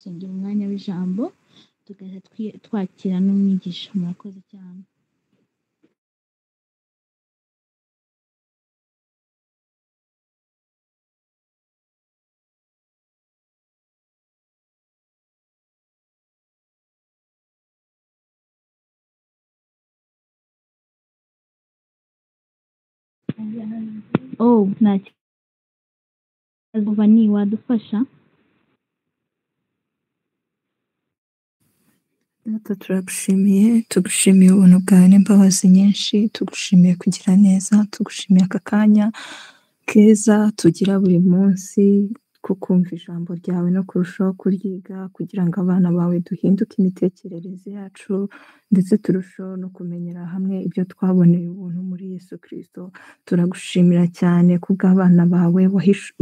Dusengera umwanya w'ijambo, tugahita twakira n'umwigisha. Murakoze cyane. Oh, nta kibazo. Vani, wadufasha? Data, turagushimiye, tugushimiye ubuntu bwawe n'imbabazi nyinshi, tugushimiye kugira neza, tugushimiye aka kanya keza tugira buri munsi ko kumva ijambo ryawe no kurushaho kuryiga, kugira ngo abana bawe duhinduke imitekerereze yacu, ndetse turusheho no kumenyera hamwe ibyo twaboneye ubuntu muri Yesu Kristo. Turagushimira cyane kubw'abana bawe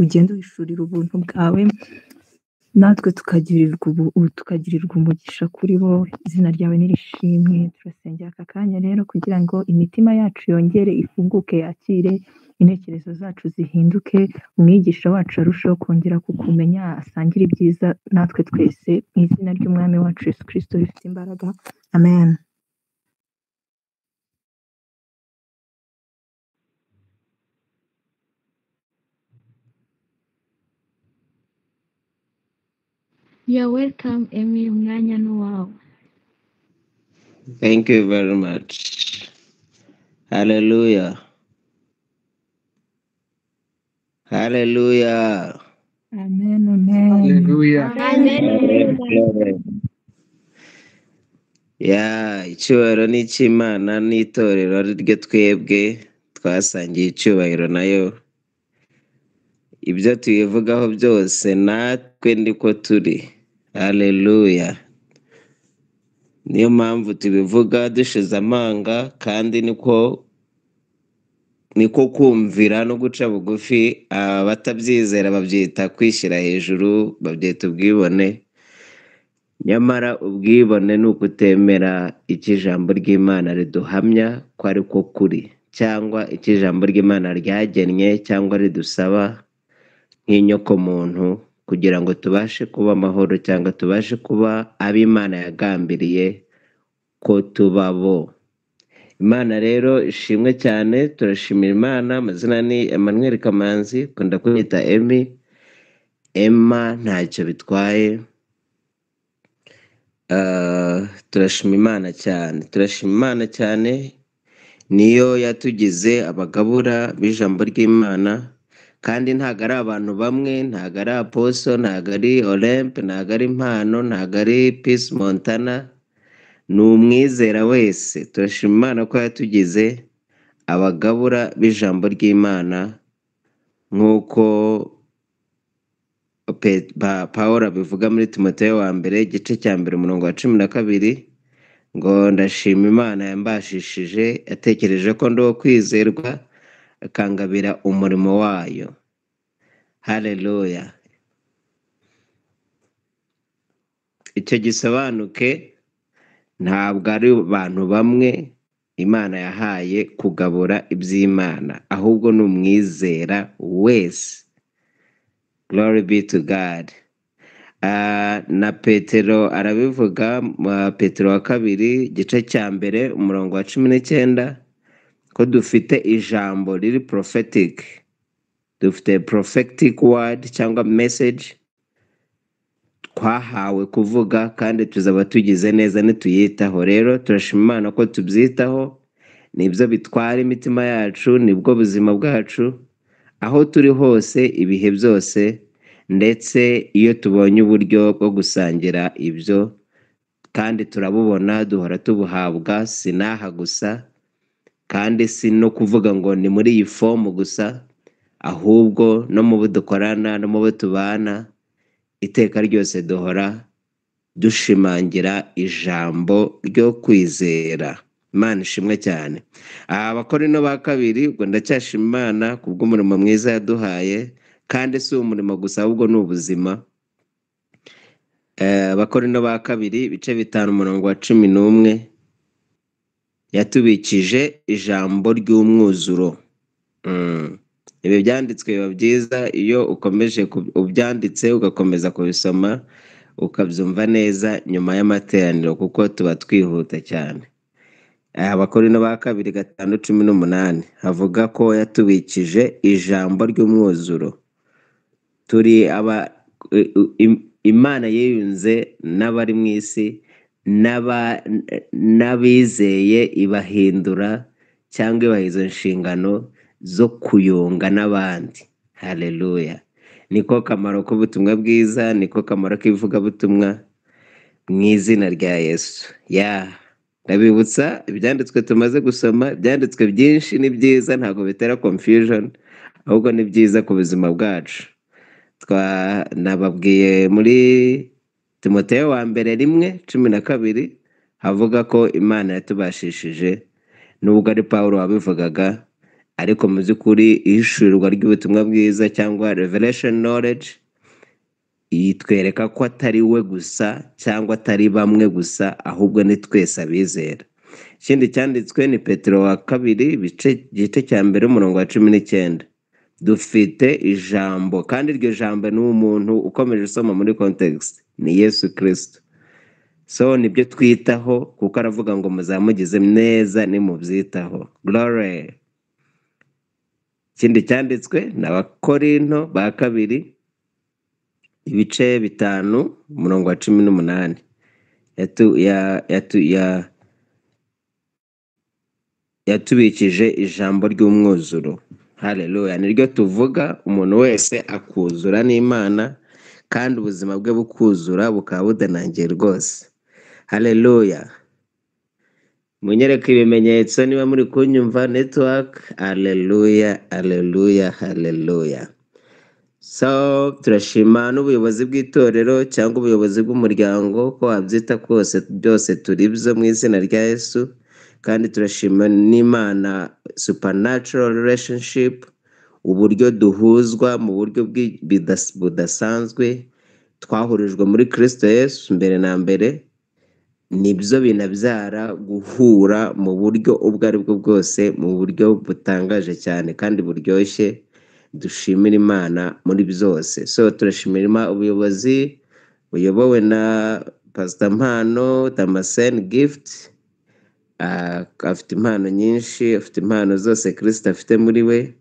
ugenda uhishurira ubuntu bwawe, natwe tukagirirwa umugisha kuri bo. Izina ryawe nirishimwe. Turasengera aka kanya rero kugira ngo imitima yacu yongere ifunguke, yakire, intekerezo zacu zihinduke, umwigisha wacu arusheho kongera kukumenya, asangire ibyiza natwe twese, mu izina ry'Umwami wacu Yesu Kristo rifite imbaraga. Amen. You are welcome, Emmy. Umwanya ni uwawe. Thank you very much. Hallelujah. Hallelujah. Amen, amen. Hallelujah. Amen. Ya, icyubahiro ni icy'Imana n'itorero ari ryo twebwe twasangiye icyubahiro nayo. Ibyo tuyivugaho byose natwe niko turi. Hallelujah. Niyo mpamvu tubivuga dushize amanga, kandi niko kumvira no guca bugufi. Abatabyizera babyita kwishyira hejuru, babyita ubwibone. Nyamara ubwibone ni ukutemera icyo ijambo ry'Imana riduhamya ko ari ko kuri, cyangwa icyo ijambo ry'Imana ryagennye cyangwa ridusaba nk'inyokomuntu, kugira ngo tubashe kuba amahoro cyangwa tubashe kuba ab'Imana yagambiriye ko tuba bo. Imana rero ishimwe cyane, turashimira Imana. Amazina ni Emmanuel Kamanzi, ukunda kwita Emmy, Emma ntacyo bitwaye. Turashima Imana cyane, turashima Imana cyane, niyo yatugize abagabura b'ijambo ry'Imana. Kandi ntago ari abantu bamwe, ntago ari Apostle, ntago ari Olympe, ntago ari Impano, ntago ari Peace Montana, ni umwizera wese. Turashima Imana ko yatugize abagabura b'ijambo ry'Imana, nk'uko Paul abivuga muri Timoteyo wa mbere igice cya mbere umurongo wa 12, ngo ndashima Imana yambashishije, yatekereje ko ndi uwo kwizerwa, akangabira umurimo wayo. Haleluya. Icyo gisobanuke, ntabwo ari abantu bamwe Imana yahaye kugabura iby'Imana, ahubwo ni umwizera wese. Glory be to God. Na Petero arabivuga, Petero wa kabiri igice cya mbere umurongo wa 19, ko dufite ijambo riri prophetic, dufite prophetic word cyangwa message twahawe kuvuga, kandi tuzaba tugize neza nituyitaho. Rero turashima Imana ko tubyitaho, nibyo bitwara imitima yacu, nibwo buzima bwacu, aho turi hose ibihe byose, ndetse iyo tubonye uburyo bwo gusangira ibyo, kandi turabubona, duhora tubuhabwa, si n'aha gusa, kandi si no kuvuga ngo ni muri iyi fomu gusa, ahubwo no mu bo dukorana, no mu bo tubana, iteka ryose duhora dushimangira ijambo ryo kwizera. Imana ishimwe cyane. Abakorinto ba kabiri, ubwo ndacyashima Imana kubw'umurimo mwiza yaduhaye, kandi si umurimo gusa ahubwo ni ubuzima. Abakorinto ba kabiri ibice 5 umurongo wa 11, yatubikije ijambo ry'umwuzuro. Ibi byanditswe biba byiza iyo ukomeje ubyanditse ugakomeza kubisoma, ukabyumva neza nyuma y'amateraniro kuko tuba twihuta cyane. Abakorinto ba kabiri 5:18 havuga ko yatubikije ijambo ry'umwuzuro. Turi aba Imana yiyunze n'abari mu isi n'abizeye, ibahindura cyangwa ibaha izo nshingano zo kuyunga n'abandi. Haleluya! Niko kamaro k'ubutumwa bwiza, niko kamaro k'ivugabutumwa mu izina rya Yesu. Ya, ndabibutsa ibyanditswe tumaze gusoma. Ibyanditswe byinshi ni byiza, ntabwo bitera confusion, ahubwo ni byiza ku buzima bwacu. Nababwiye muri Timoteyo wa mbere 1:12 havuga ko Imana yatubashishije, nubwo ari Pawulo wabivugaga, ariko mu by'ukuri ihishurirwa ry'ubutumwa bwiza cyangwa revelation knowledge yitwereka ko atari we gusa cyangwa atari bamwe gusa, ahubwo ni twese abizera. Ikindi cyanditswe ni Petero wa kabiri igice cya mbere umurongo wa 19. Dufite ijambo, kandi iryo jambo ni umuntu ukomeje usoma muri context, ni Yesu Kristo. So nibyo twitaho, kuko aravuga ngo muzamugize neza nimubyitaho. Glory. Ikindi cyanditswe ni Abakorinto ba kabiri ibice 5 umurongo wa 18. Yatubikije ijambo ry'umwuzuro. Haleluya! Niryo tuvuga, umuntu wese akuzura n'Imana kandi ubuzima bwe bukuzura, bukaba budanangiye rwose. Haleluya! Munyereke ibimenyetso niba muri kunyumva network. Haleluya, haleluya, haleluya. So turashima n'ubuyobozi bw'itorero cyangwa ubuyobozi bw'umuryango, ko wabyita kose, byose turi byo mu izina rya Yesu. Kandi turashima n'Imana supernatural relationship, uburyo duhuzwa mu buryo budasanzwe, twahurijwe muri Kristo Yesu mbere na mbere. Nibyo binabyara guhura mu buryo ubwo ari bwo bwose, mu buryo butangaje cyane kandi buryoshye. Dushimira Imana muri byose. So turashimira ubuyobozi buyobowe na Pastor Mpano Damascene Gift. Afite impano nyinshi, afite impano zose Kristo afite muri we.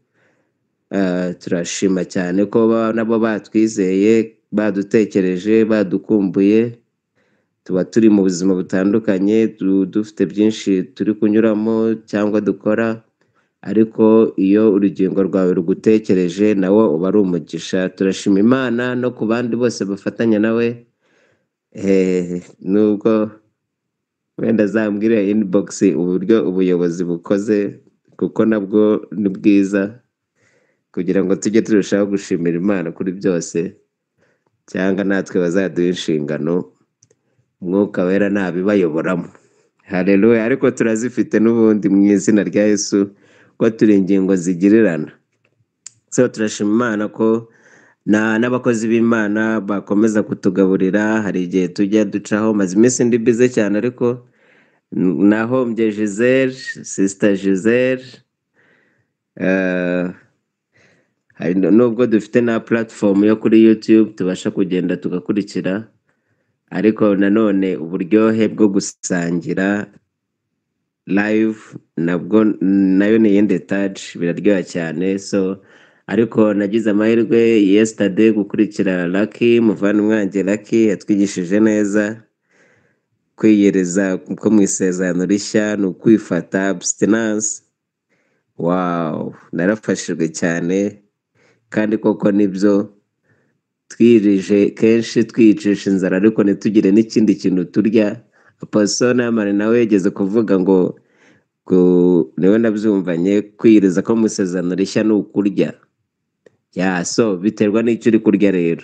Turashima cyane ko nabo batwizeye, badutekereje, badukumbuye. Tuba turi mu buzima butandukanye, dufite byinshi turi kunyuramo cyangwa dukora, ariko iyo urugingo rwawe rugutekereje nawo uba ari umugisha. Turashima Imana no ku bandi bose bafatanya nawe. Nubwo wenda azambwire inbox uburyo ubuyobozi bukoze, kuko nabwo ni bwiza, kugira ngo tujye turushaho gushimira Imana kuri byose, cyangwa natwe bazaduha inshingano, Umwuka Wera ntabibayoboramo. Haleluya! Ariko turazifite n'ubundi mu izina rya Yesu, ko turi ingingo zigirirana. So turashima Imana ko n'abakozi b'Imana bakomeza kutugaburira. Hari igihe tujya ducaho, maze iminsi ndi bize cyane, ariko nahombye Gisele, Sister Gisele. Hari nubwo dufite na platform yo kuri YouTube tubasha kugenda tugakurikira, ariko nanone uburyohe bwo gusangira live nabwo nayo ni iyindi touch, biraryoha cyane. So ariko nagize amahirwe yesterday gukurikira Lucky, muvandimwe wanjye Lucky yatwigishije neza kwiyereza ko mu isezerano rishya ni ukwifata, abstinence. Wow, narafashijwe cyane, kandi koko nibyo, twirije kenshi twiyicisha inzara ariko ntitugire n'ikindi kintu turya. Apostle Namani nawe yigeze kuvuga ngo niwe nabyumvanye, kwiyiriza ko mu isezerano rishya ni ukurya. Ya, so biterwa n'icyo uri kurya rero.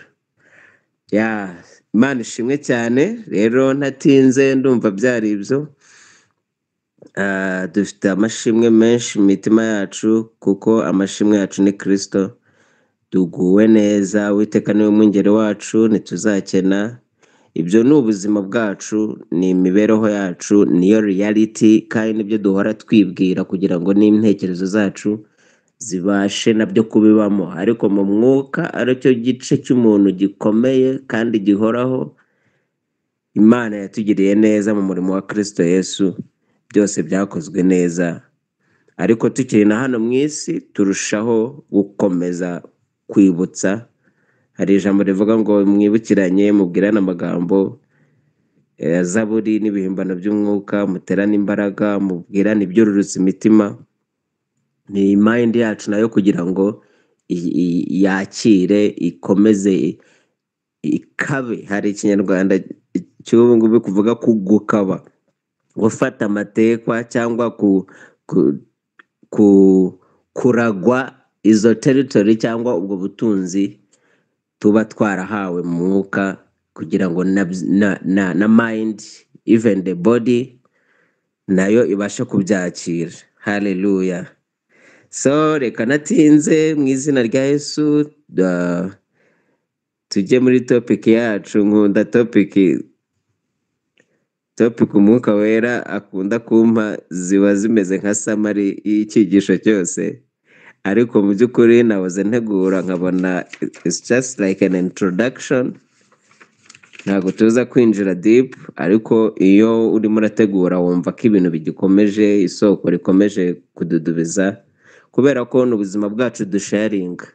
Ya, Imana ishimwe cyane rero, ntatinze ndumva byari ibyo. Dufite amashimwe menshi mu mitima yacu, kuko amashimwe yacu ni Kristo. Tuguwe neza, Uwiteka niwe mwungeri wacu, ntituzakena. Ibyo ni ubuzima bwacu, ni imibereho yacu, niyo reality, kandi nibyo duhora twibwira kugira ngo n'intekerezo zacu zibashe nabyo kubibamo. Ariko mu mwuka, aricyo gice cy'umuntu gikomeye kandi gihoraho. Imana yatugiriye neza mu murimo wa Kristo Yesu, byose byakozwe neza. Ariko tukiri na hano mu isi turushaho gukomeza kwibutsa. Hari ijambo rivuga ngo mwibukiranye, mubwirane amagambo ya zaburi n'ibihimbano by'umwuka, muterane imbaraga, mubwirane ibyororotse imitima. Ni mind yacu nayo kugira ngo yakire, ikomeze ikabe. Hari ikinyarwanda cy'ubu ngubu kuvuga kugukaba, gufata amatekwa cyangwa kuragwa izo territory cyangwa ubwo butunzi tuba twarahawe mu mwuka, kugira ngo na mind, even the body nayo ibashe kubyakira. Haleluya! So reka natinze, mu izina rya Yesu, tujye muri topic yacu. Nkunda topic Umwuka Wera akunda kumpa, ziba zimeze nka summary y'icyigisho cyose, ariko mu by'ukuri nahoze ntegura nkabona it's just like an introduction, ntabwo tuza kwinjira deep. Ariko iyo urimo urategura wumva ko ibintu bigikomeje, isoko rikomeje kududubiza, kubera ko ni ubuzima bwacu dusharinga.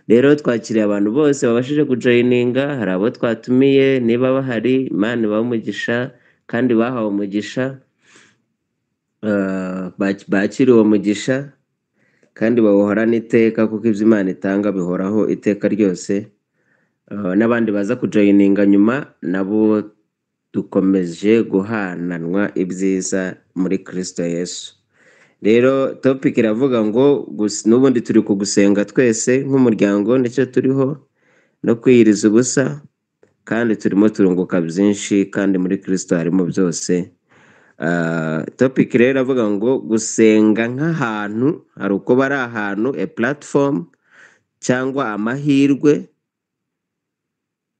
Rero twakiriye abantu bose babashije kujoininga. Hari abo twatumiye, niba bahari, Imana ibahe umugisha kandi bahawe umugisha, bakiriwe uwo mugisha kandi bawuhorana iteka, kuko ibyo Imana itanga bihoraho iteka ryose. N'abandi baza kujoininga nyuma nabo dukomeje guhananwa ibyiza muri Kristo Yesu. Rero topic iravuga ngo n'ubundi turi kugusenga twese nk'umuryango, nicyo turiho, no kwiyiriza ubusa, kandi turimo turunguka byinshi, kandi muri Kristo harimo byose. Topic rero iravuga ngo gusenga nk'ahantu, hari uko bari ahantu, a platform cyangwa amahirwe,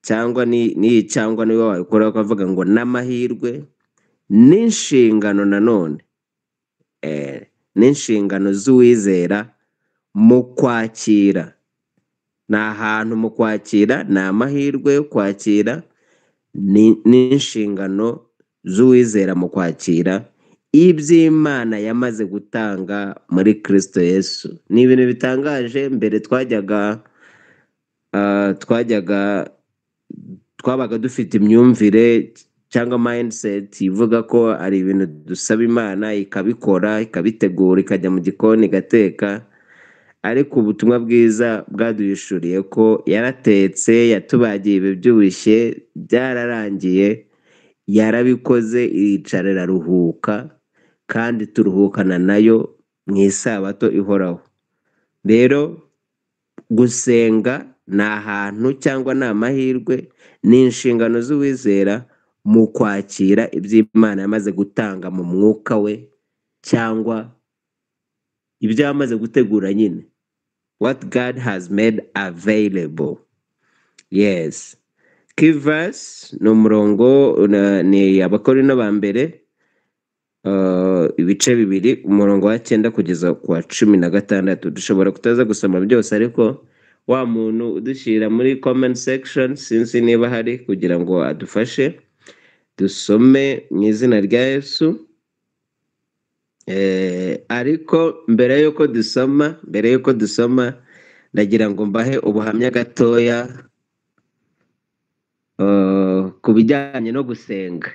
cyangwa ni ni cyangwa niba wabikora ukavuga ngo n'amahirwe n'inshingano nanone, n'inshingano z'uwizera mu kwakira. Ni ahantu mu kwakira, ni amahirwe yo kwakira, n'inshingano z'uwizera mu kwakira iby'Imana yamaze gutanga muri Kristo Yesu. Ni ibintu bitangaje. Mbere twajyaga twabaga dufite imyumvire cyangwa mindset ivuga ko ari ibintu dusaba Imana ikabikora, ikabitegura, ikajya mu gikoni igateka. Ariko ubutumwa bwiza bwaduhishuriye ko yaratetse, yatubagiye ibibyibushye, byararangiye, yarabikoze, iricara iraruhuka, kandi turuhukana nayo mu isabato ihoraho. Rero gusenga ni ahantu cyangwa ni amahirwe, ni inshingano z'uwizera mu kwakira iby'Imana yamaze gutanga mu mwuka we, cyangwa ibyo yamaze gutegura nyine, what God has made available. Yes, key verse ni umurongo ni Abakorino ba mbere, ibice 2, umurongo wa 9 kugeza ku wa 16. Dushobora kutaza gusoma byose, ariko wa muntu udushyira muri comment section, sinzi niba hari, kugira ngo adufashe dusome mu izina rya Yesu. Ariko mbere y'uko dusoma, ndagira ngo mbahe ubuhamya gatoya ku bijyanye no gusenga,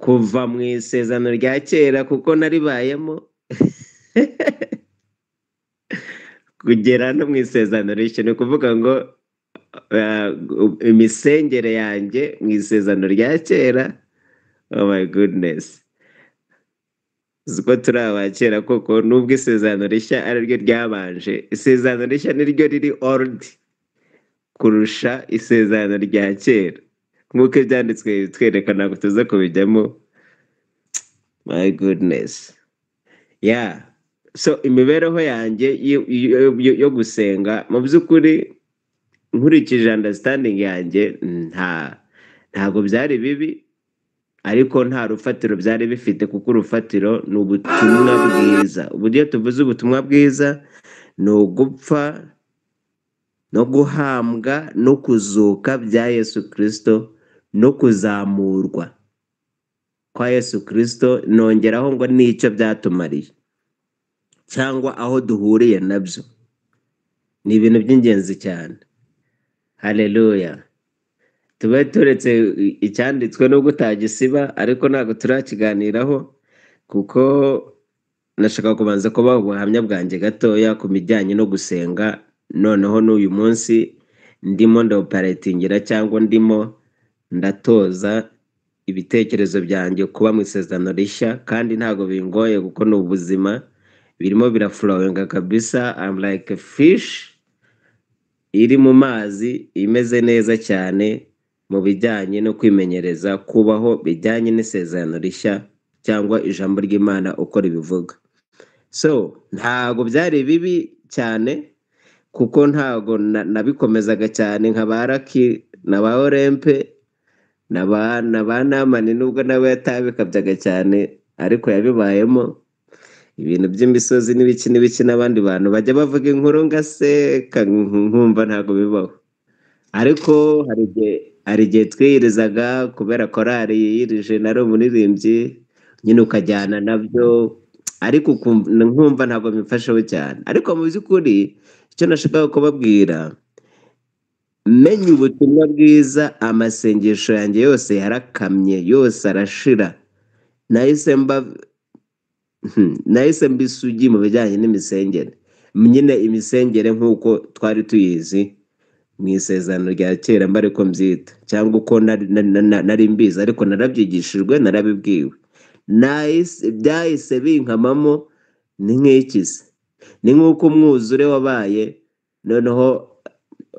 kuva mu isezerano rya kera, kuko naribayemo, kugera no mu isezerano rishya. Ni ukuvuga ngo imisengere yanjye mu isezerano rya kera, oh my goodness, uzi ko turi abakera koko, nubwo isezerano rishya ari ryo ryabanje. Isezerano rishya niryo riri old kurusha isezerano rya kera, nk'uko ibyanditswe bitwereka. Ntabwo tuza kubijyamo. My goodness, yeah. So imibereho yanjye yo gusenga, mu by'ukuri nkurikije understanding yanjye, ntabwo byari bibi, ariko nta rufatiro byari bifite, kuko urufatiro ni ubutumwa bwiza. Uburyo tuvuze ubutumwa bwiza ni ugupfa. no guhambwa no kuzuka bya Yesu Kristo no kuzamurwa kwa Yesu Kristo, nongeraho ngo n'icyo byatumariye cyangwa aho duhuriye nabyo. Ni ibintu by'ingenzi cyane. Haleluya. Tube turetse icyanditswe nubwo utagisiba, ariko ntabwo turakiganiraho kuko nashaka kubanza kubaha ubuhamya bwanjye gatoya ku bijyanye no gusenga. Noneho n'uyu munsi ndimo ndaoperatingira cyangwa ndimo ndatoza ibitekerezo byanjye kuba mu isezerano rishya, kandi ntabwo bingoye kuko ni ubuzima birimo biraflowinga kabisa. I'm like a fish iri mu mazi imeze neza cyane mu bijyanye no kwimenyereza kubaho bijyanye n'isezerano rishya cyangwa ijambo ry'Imana uko ribivuga. So ntabwo byari bibi cyane kuko ntabwo nabikomezaga cyane nka ba Raki na ba Orempe na ba Namani, nubwo nawe yatabikabyaga cyane ariko yabibayemo ibintu by'imisozi n'ibiki n'ibiki, n'abandi bantu bajya bavuga inkuru ngaseka nkumva ntabwo bibaho. Ariko hari igihe twiyirizaga kubera korali yiyirije, nari umuririmbyi nyine ukajyana nabyo, ariko nkumva ntabwo bimfasheho cyane. Ariko mu by'ukuri icyo nashakaga kubabwira, menye ubutumwa bwiza, amasengesho yanjye yose yarakamye, yose arashira. Nahise mba isugi mu bijyanye n'imisengere, nyine imisengere nk'uko twari tuyizi mu isezerano rya kera, mba ariko mbyita cyangwa uko nari mbizi, ariko narabyigishijwe, narabibwiwe. Byahise binkamamo ni nk'ikize, ni nk'uko umwuzure wabaye noneho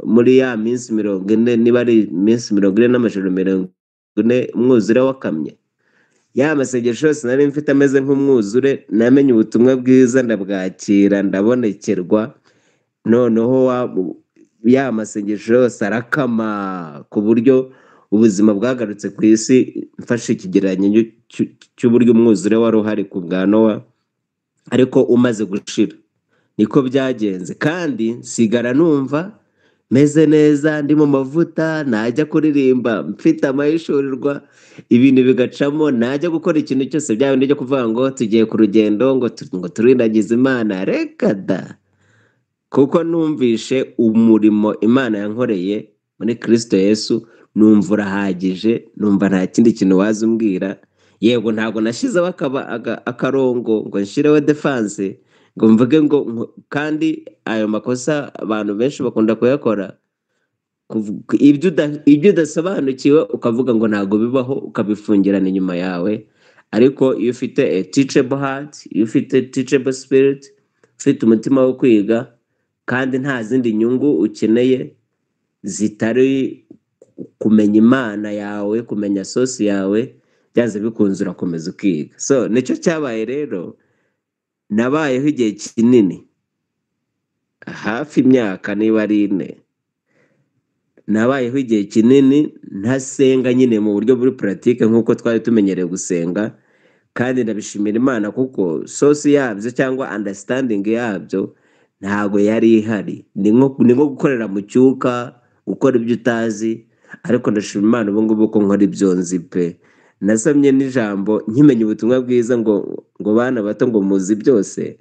muri ya minsi 40, niba ari iminsi 40 n'amajoro 40, umwuzure wakamye. Ya masengesho yose nari mfite ameze nk'umwuzure, namenye ubutumwa bwiza ndabwakira, ndabonekerwa. Noneho ya masengesho yose arakama ku buryo ubuzima bwagarutse ku isi. Mfashe ikigereranyo cy'uburyo umwuzure wari uhari ku bwa Nowa, ariko umaze gushira niko byagenze. Kandi nsigara numva meze neza, ndi mu mavuta, najya kuririmba mfite amahishurirwa, ibintu bigacamo, najya gukora ikintu cyose bya bindi byo kuvuga ngo tugiye ku rugendo ngo turindagize Imana, reka da. Kuko numvishe umurimo Imana yankoreye muri Kristo Yesu, numva urahagije, numva nta kindi kintu waza umbwira. Yego ntabwo nashyizeho akarongo ngo nshyireho defense ngo mvuge ngo, kandi ayo makosa abantu benshi bakunda kuyakora, ibyo udasobanukiwe ukavuga ngo ntabwo bibaho, ukabifungirana inyuma yawe. Ariko iyo ufite a teachable heart, iyo ufite teachable spirit, ufite umutima wo kwiga, kandi nta zindi nyungu ukeneye zitari kumenya Imana yawe, kumenya source yawe, byanze bikunze urakomeza ukiga. So nicyo cyabaye rero, nabayeho igihe kinini, hafi imyaka niba ari 4, nabayeho igihe kinini ntasenga nyine mu buryo buri pratique nk'uko twari tumenyereye gusenga. Kandi ndabishimira Imana kuko source yabyo cyangwa understanding yabyo ntabwo yari ihari. Ni nko gukorera mu cyuka, gukora ibyo utazi. Ariko ndashima Imana ubu ngubu ko nkora ibyo nzi pe. Nasomye n'ijambo nkimenya ubutumwa bwiza ngo bana bato ngo muzi byose,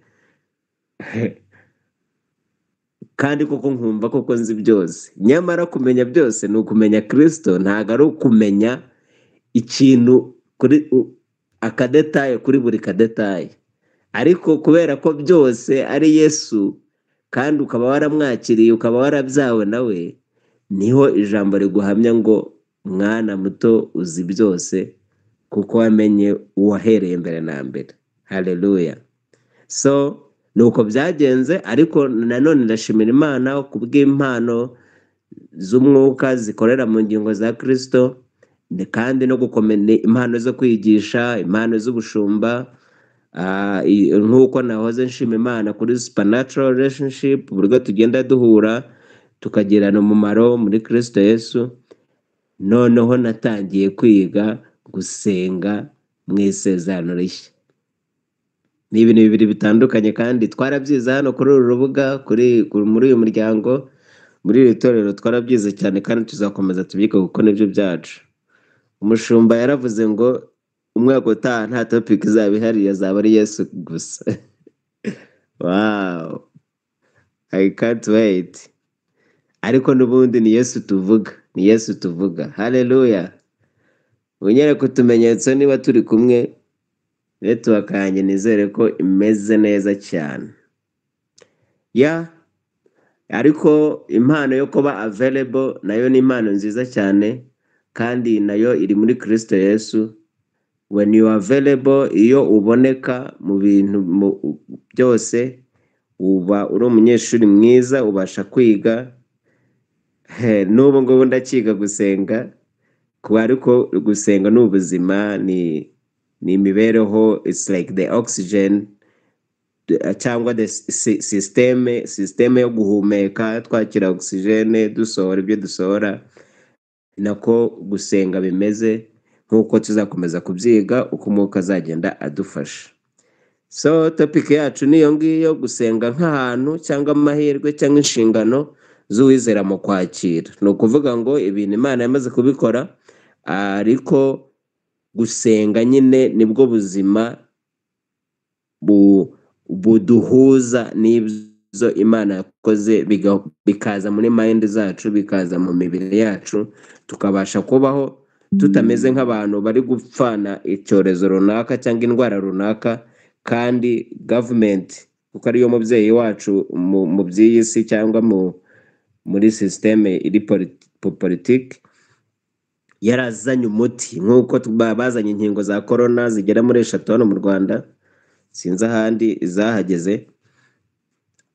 kandi koko nkumva koko nzi byose. Nyamara kumenya byose ni ukumenya Kristo, ntabwo ari ukumenya ikintu kuri akadetaye kuri buri kadetaye. Ariko kubera ko byose ari Yesu, kandi ukaba waramwakiriye, ukaba warabyawe nawe, niho ijambo riguhamya ngo mwana muto uzi byose kuko wamenye uwahereye mbere na mbere. Haleluya. So nuko byagenze. Ariko nanone ndashimira Imana kubw'impano z'umwuka zikorera mu ngingo za Kristo, kandi no gukomeza impano zo kwigisha, impano z'ubushumba, nk'uko nahoze nshima Imana kuri supernatural relationship, uburyo tugenda duhura tukagirana umumaro muri Kristo Yesu. Noneho natangiye kwiga gusenga mu isezerano rishya. Ni ibintu bibiri bitandukanye, kandi twarabyize hano kuri uru rubuga, muri uyu muryango. Muri iri torero twarabyize cyane kandi tuzakomeza tubyiga kuko nibyo byacu. Umushumba yaravuze ngo umwaka utaha nta topic izaba ihari, azaba ari Yesu gusa. Wow, I can't wait. Ariko n'ubundi ni Yesu tuvuga, ni Yesu tuvuga. Haleluya. Unyereke utumenyetso niba turi kumwe. Network yanjye nizere ko imeze neza cyane. Ya, ariko impano yo kuba available nayo ni impano nziza cyane, kandi nayo iri muri Kristo Yesu. When you are available, iyo uboneka mu bintu byose, uba uri umunyeshuri mwiza, ubasha kwiga. N'ubu ngubu ndakiga gusenga, kuba ariko gusenga ni ubuzima, ni imibereho, it's like the oxygen cyangwa the system yo guhumeka, twakira oxygen, dusohora ibyo dusohora. Nako gusenga bimeze, nk'uko tuzakomeza kubyiga uko umwuka azagenda adufasha. So topic yacu niyo ngiyo, gusenga nk'ahantu cyangwa amahirwe cyangwa inshingano z'uwizera mu kwakira. Ni ukuvuga ngo ibintu Imana yamaze kubikora, ariko gusenga nyine nibwo buzima buduhuza n'ibyo Imana yakoze, bikaza muri mind zacu, bikaza mu mibiri yacu, tukabasha kubaho tutameze nk'abantu bari gupfana icyorezo runaka cyangwa indwara runaka, kandi government, kuko ariyo mubyeyi wacu mu by'iyi si cyangwa muri système iri politiki, yarazanye umuti, nk'uko bazanye inkingo za corona zigera muri 3 hano mu Rwanda, sinzi ahandi zahageze,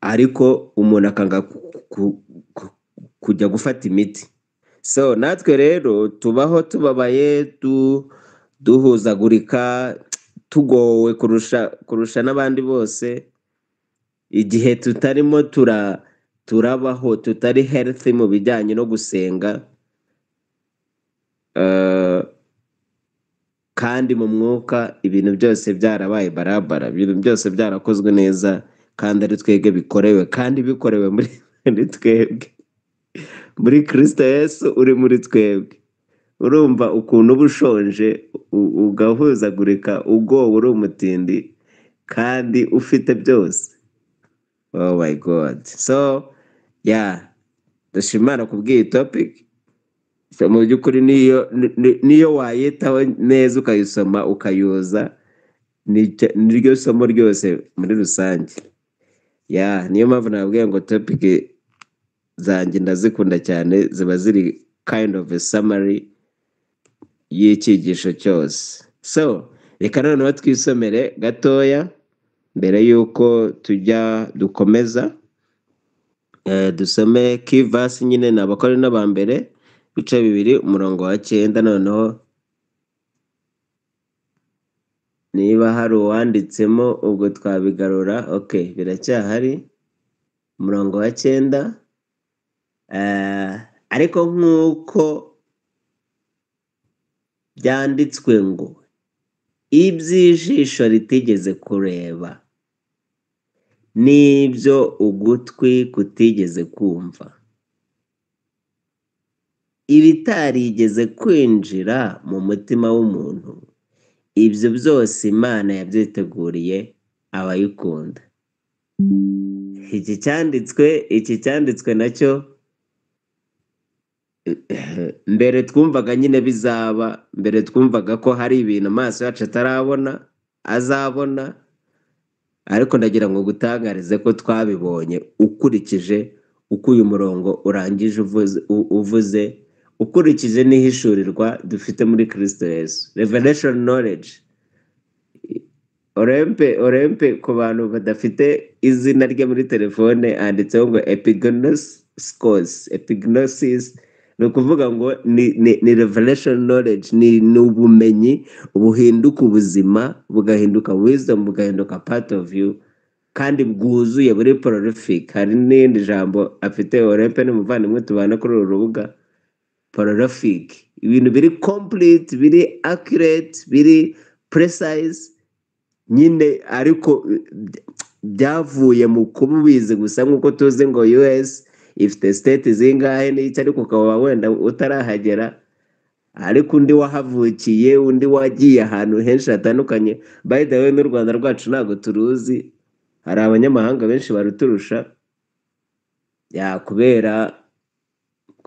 ariko umuntu akanga kujya gufata imiti. So natwe rero tubaho tubabaye, duhuzagurika, tugowe kurusha n'abandi bose, igihe tutarimo turabaho tutari healthy mu bijyanye no gusenga, kandi mu mwuka ibintu byose byarabaye barabara, ibintu byose byarakozwe neza, kandi ari twebwe bikorewe, kandi bikorewe muri twebwe, muri Kristo Yesu uri muri twebwe. Urumva ukuntu uba ushonje, ugahuzagurika, ugowe, uri umutindi, kandi ufite byose. Oh my God. So yeah, ndashima Imana kubw'iyi topic. So, mu by'ukuri niyo wayitaho neza ukayisoma ukayuza, niryo somo ryose muri rusange. Yeah, niyo mpamvu nababwiye ngo topic zanjye ndazikunda cyane, ziba ziri kind of a summary y'icyigisho cyose. So reka noneho twisomere gatoya mbere y'uko tujya dukomeza. Dusome key verse nyine, ni Abakorinto ba mbere ibice 2 umurongo wa 9. Noneho niba hari uwanditsemo ubwo twabigarura. Okay, biracyahari, umurongo wa 9. Ariko nk'uko byanditswe ngo iby'ijisho ritigeze kureba n'ibyo ugutwi kutigeze kumva, ibitarigeze kwinjira mu mutima w'umuntu, ibyo byose Imana yabyiteguriye abayikunda. Iki cyanditswe nacyo mbere twumvaga nyine bizaba, mbere twumvaga ko hari ibintu amaso yacu atarabona azabona, ariko ndagira ngo gutangarize ko twabibonye ukurikije uko uyu murongo urangije uvuze, ukurikije n'ihishurirwa dufite muri Kristo Yesu, revelation knowledge. Orempe ku bantu badafite izina rye muri telefone handitseho ngo epignosis, epignosis ni ukuvuga ngo ni revelation knowledge, ni ubumenyi buhinduka ubuzima, bugahinduka wisdom, bugahinduka part of you, kandi bwuzuye, buri prolific. Hari n'irindi jambo afite Orempe, ni umuvandimwe tubana kuri uru rubuga, prolific, ibintu biri complete, biri accurate, biri precise nyine, ariko byavuye mu kuba ubizi gusa, nk'uko tuzi ngo US ifite state zingahe n'iki, ariko ukaba wenda utarahagera. Ariko undi wahavukiye, undi wagiye ahantu henshi hatandukanye. By the way, n'u Rwanda rwacu ntabwo turuzi, hari abanyamahanga benshi baruturusha ya kubera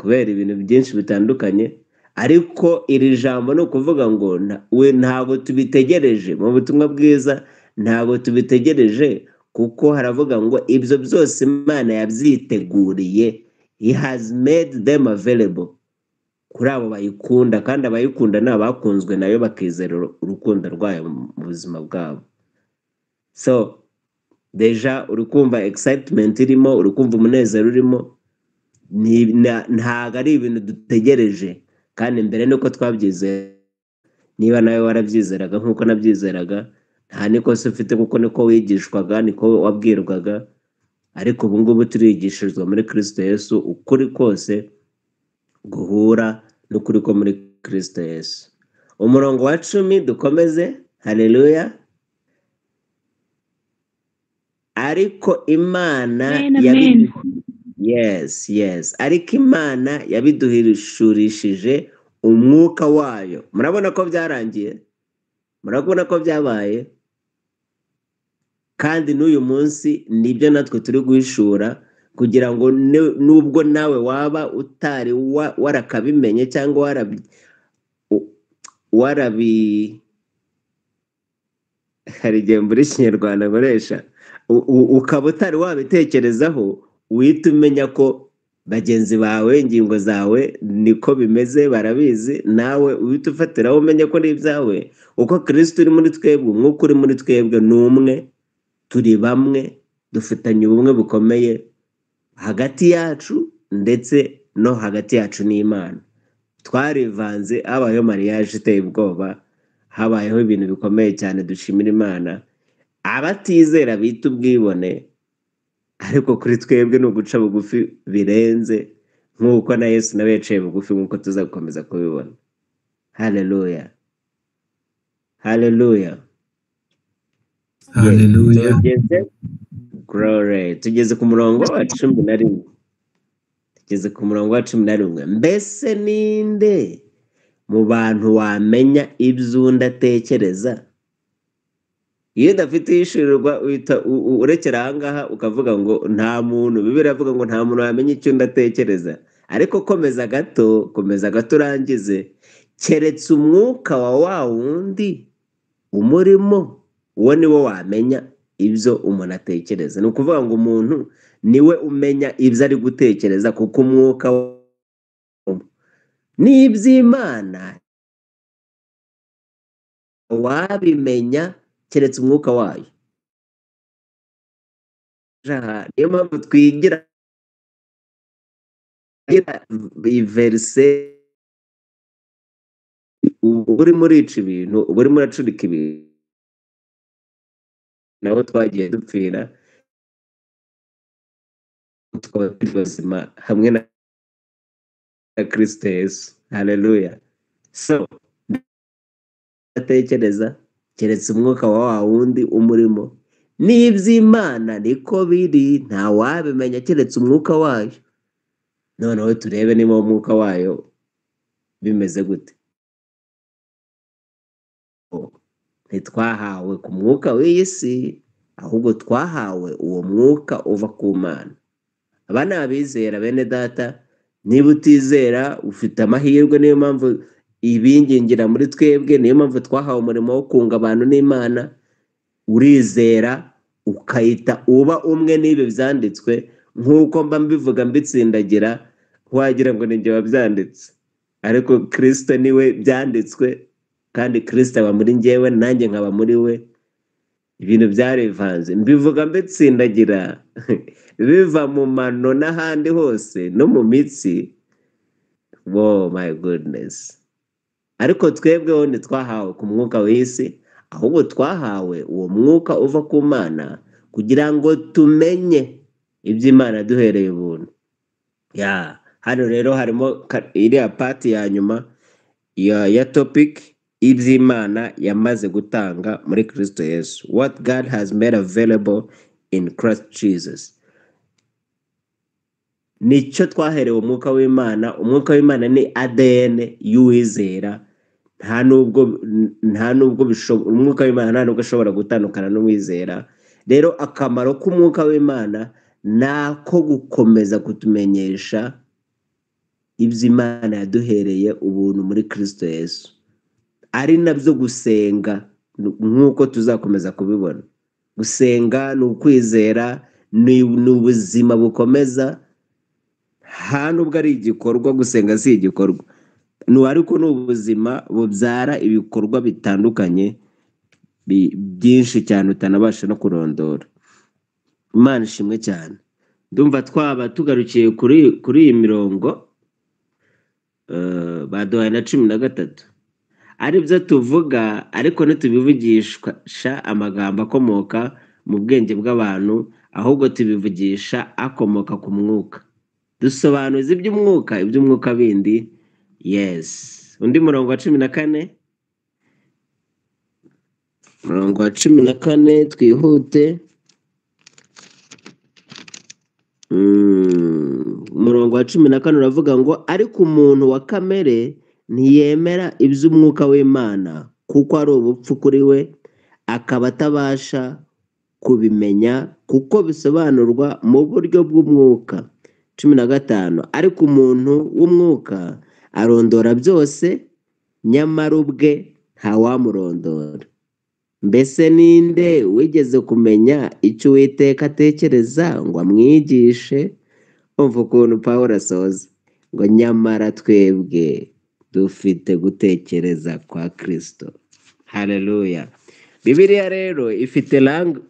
ibintu byinshi bitandukanye. Ariko iri jambo ni ukuvuga ngo we ntabwo tubitegereje mu butumwa bwiza, ntabwo tubitegereje, kuko haravuga ngo ibyo byose Imana yabyiteguriye, he has made them available kuri abo bayikunda, kandi abayikunda ni abakunzwe nayo bakizera urukundo rwayo mu buzima bwabo. So déjà uri kumva excitement irimo, uri kumva umunezero urimo. Ntabwo ari ibintu dutegereje, kandi mbere nuko twabyizera. Niba nawe warabyizeraga nk'uko nabyizeraga, nta n'ikosa ufite, kuko niko wigishwaga, niko wabwirwaga. Ariko ubu ngubu turigishirizwa muri Kristo Yesu ukuri kose guhura n'ukuri ko muri Kristo Yesu. Umurongo wa 10 dukomeze. Haleluya. Ariko Imana Amen, amen. Yes, yes. Ariko Imana yabiduhishurishije umwuka wayo. Murabona ko byarangiye, murabona ko byabaye, kandi n'uyu munsi nibyo natwe turi guhishura, kugira ngo nubwo nawe waba utari warakabimenye cyangwa warabi, hari igihe mbura ikinyarwanda nkoresha, ukaba utari wabitekerezaho, uhita umenya ko bagenzi bawe, ingingo zawe niko bimeze, barabizi, nawe uhita ufatiraho umenye ko ni ibyawe. Uko Kristo uri muri twebwe, umwuka uri muri twebwe ni umwe, turi bamwe, dufitanye ubumwe bukomeye hagati yacu ndetse no hagati yacu n'Imana. Twarivanze, habayeho mariage iteye ubwoba, habayeho ibintu bikomeye cyane, dushimira Imana. Abatizera bita ubwibone, ariko kuri twebwe ni uguca bugufi birenze, nk'uko na Yesu nawe yaciye bugufi, nk'uko tuzakomeza kubibona. Haleluya, haleluya. Haleluya. Tugeze glory, tugeze ku murongo wa 11. Tugeze ku murongo wa 11. Mbese ninde mu bantu wamenya iby'undi atekereza? Iyo udafite ihishurirwa uhita urekera aha ngaha ukavuga ngo nta muntu. Bibiliya iravuga ngo nta muntu wamenya icyo undi atekereza. Ariko komeza gato, komeza gato urangize. Keretse umwuka wa wa wundi umurimo, uwo ni wo wamenya ibyo umuntu atekereza. Ni ukuvuga ngo umuntu niwe umenya ibyo ari gutekereza, kuko umwuka n'iby'Imana wabimenya keretse umwuka wayo. Niyo mpamvu twigira verse, urimo urica ibintu, urimo uracurika ibintu, nabo twagiye dupfira tukaba turi bazima hamwe na Kristo Yesu. Haleluya. So atekereza keretse umwuka wa wa wundi umurimo. N'iby'Imana niko biri, nta wabimenya keretse umwuka wayo. Noneho turebe niba umwuka wayo bimeze gute. Ntitwahawe ku mwuka w'iyi si, ahubwo twahawe uwo mwuka uva ku Mana. Aba ni abizera bene data. Niba utizera ufite amahirwe, niyo mpamvu ibingingira muri twebwe, niyo mpamvu twahawe umurimo wo kunga abantu n'Imana. Urizera ukahita uba umwe n'ibi byanditswe, nk'uko mba mbivuga mbitsindagira, wagira ngo ni njye wabyanditse, ariko Kristo niwe byanditswe, kandi Kristo aba muri njyewe nanjye nkaba muri we. Ibintu byarivanze, mbivuga mbitsindagira, biva mu mano n'ahandi hose no mu mitsi. Oh my goodness. Ariko twebweho ntitwahawe ku mwuka w'isi, ahubwo twahawe uwo mwuka uva ku Mana, kugira ngo tumenye iby'Imana duhereye ubuntu. Ya, hano rero harimo iriya part ya nyuma ya topic, iby'Imana yamaze gutanga muri Kristo Yesu. What God has made available in Christ Jesus. Nicyo twaherewe umwuka w'Imana. Umwuka w'Imana ni ADN y'uwizera. Nta nubwo umwuka w'Imana nta nubwo ashobora gutandukana n'uwizera. Rero akamaro k'umwuka w'Imana ni ako gukomeza kutumenyesha ibyo Imana yaduhereye ubuntu muri Kristo Yesu, ari nabyo gusenga, nk'uko tuzakomeza kubibona. Gusenga ni ukwizera, ni ubuzima bukomeza. Nta nubwo ari igikorwa, gusenga si igikorwa, ni ariko ni ubuzima bubyara ibikorwa bitandukanye byinshi cyane utanabasha no kurondora. Imana ishimwe cyane. Ndumva twaba tugarukiye kuri iyi mirongo baduhaye na 13, aribyo tuvuga, ariko ntitubivugisha amagambo akomoka mu bwenge bw'abantu, ahubwo tubivugisha akomoka ku mwuka, dusobanuza iby'umwuka bindi. Yes, undi murongo wa 14, umurongo wa 14, twihute. Umurongo wa 14 uravuga ngo: "Ariko umuntu wa kamere ntiyemera iby'umwuka w'Imana, kuko ari ubupfu kuri we, akaba atabasha kubimenya, kuko bisobanurwa mu buryo bw'umwuka." 15: "Ariko umuntu w'umwuka arondora byose, nyamara ubwe ntawamurondora. Mbese ninde wigeze kumenya icyo Uwiteka atekereza ngo amwigishe?" Umva ukuntu Pawulo asoza ngo: "Nyamara twebwe dufite gutekereza kwa Kristo." Haleluya! Bibiliya rero ifite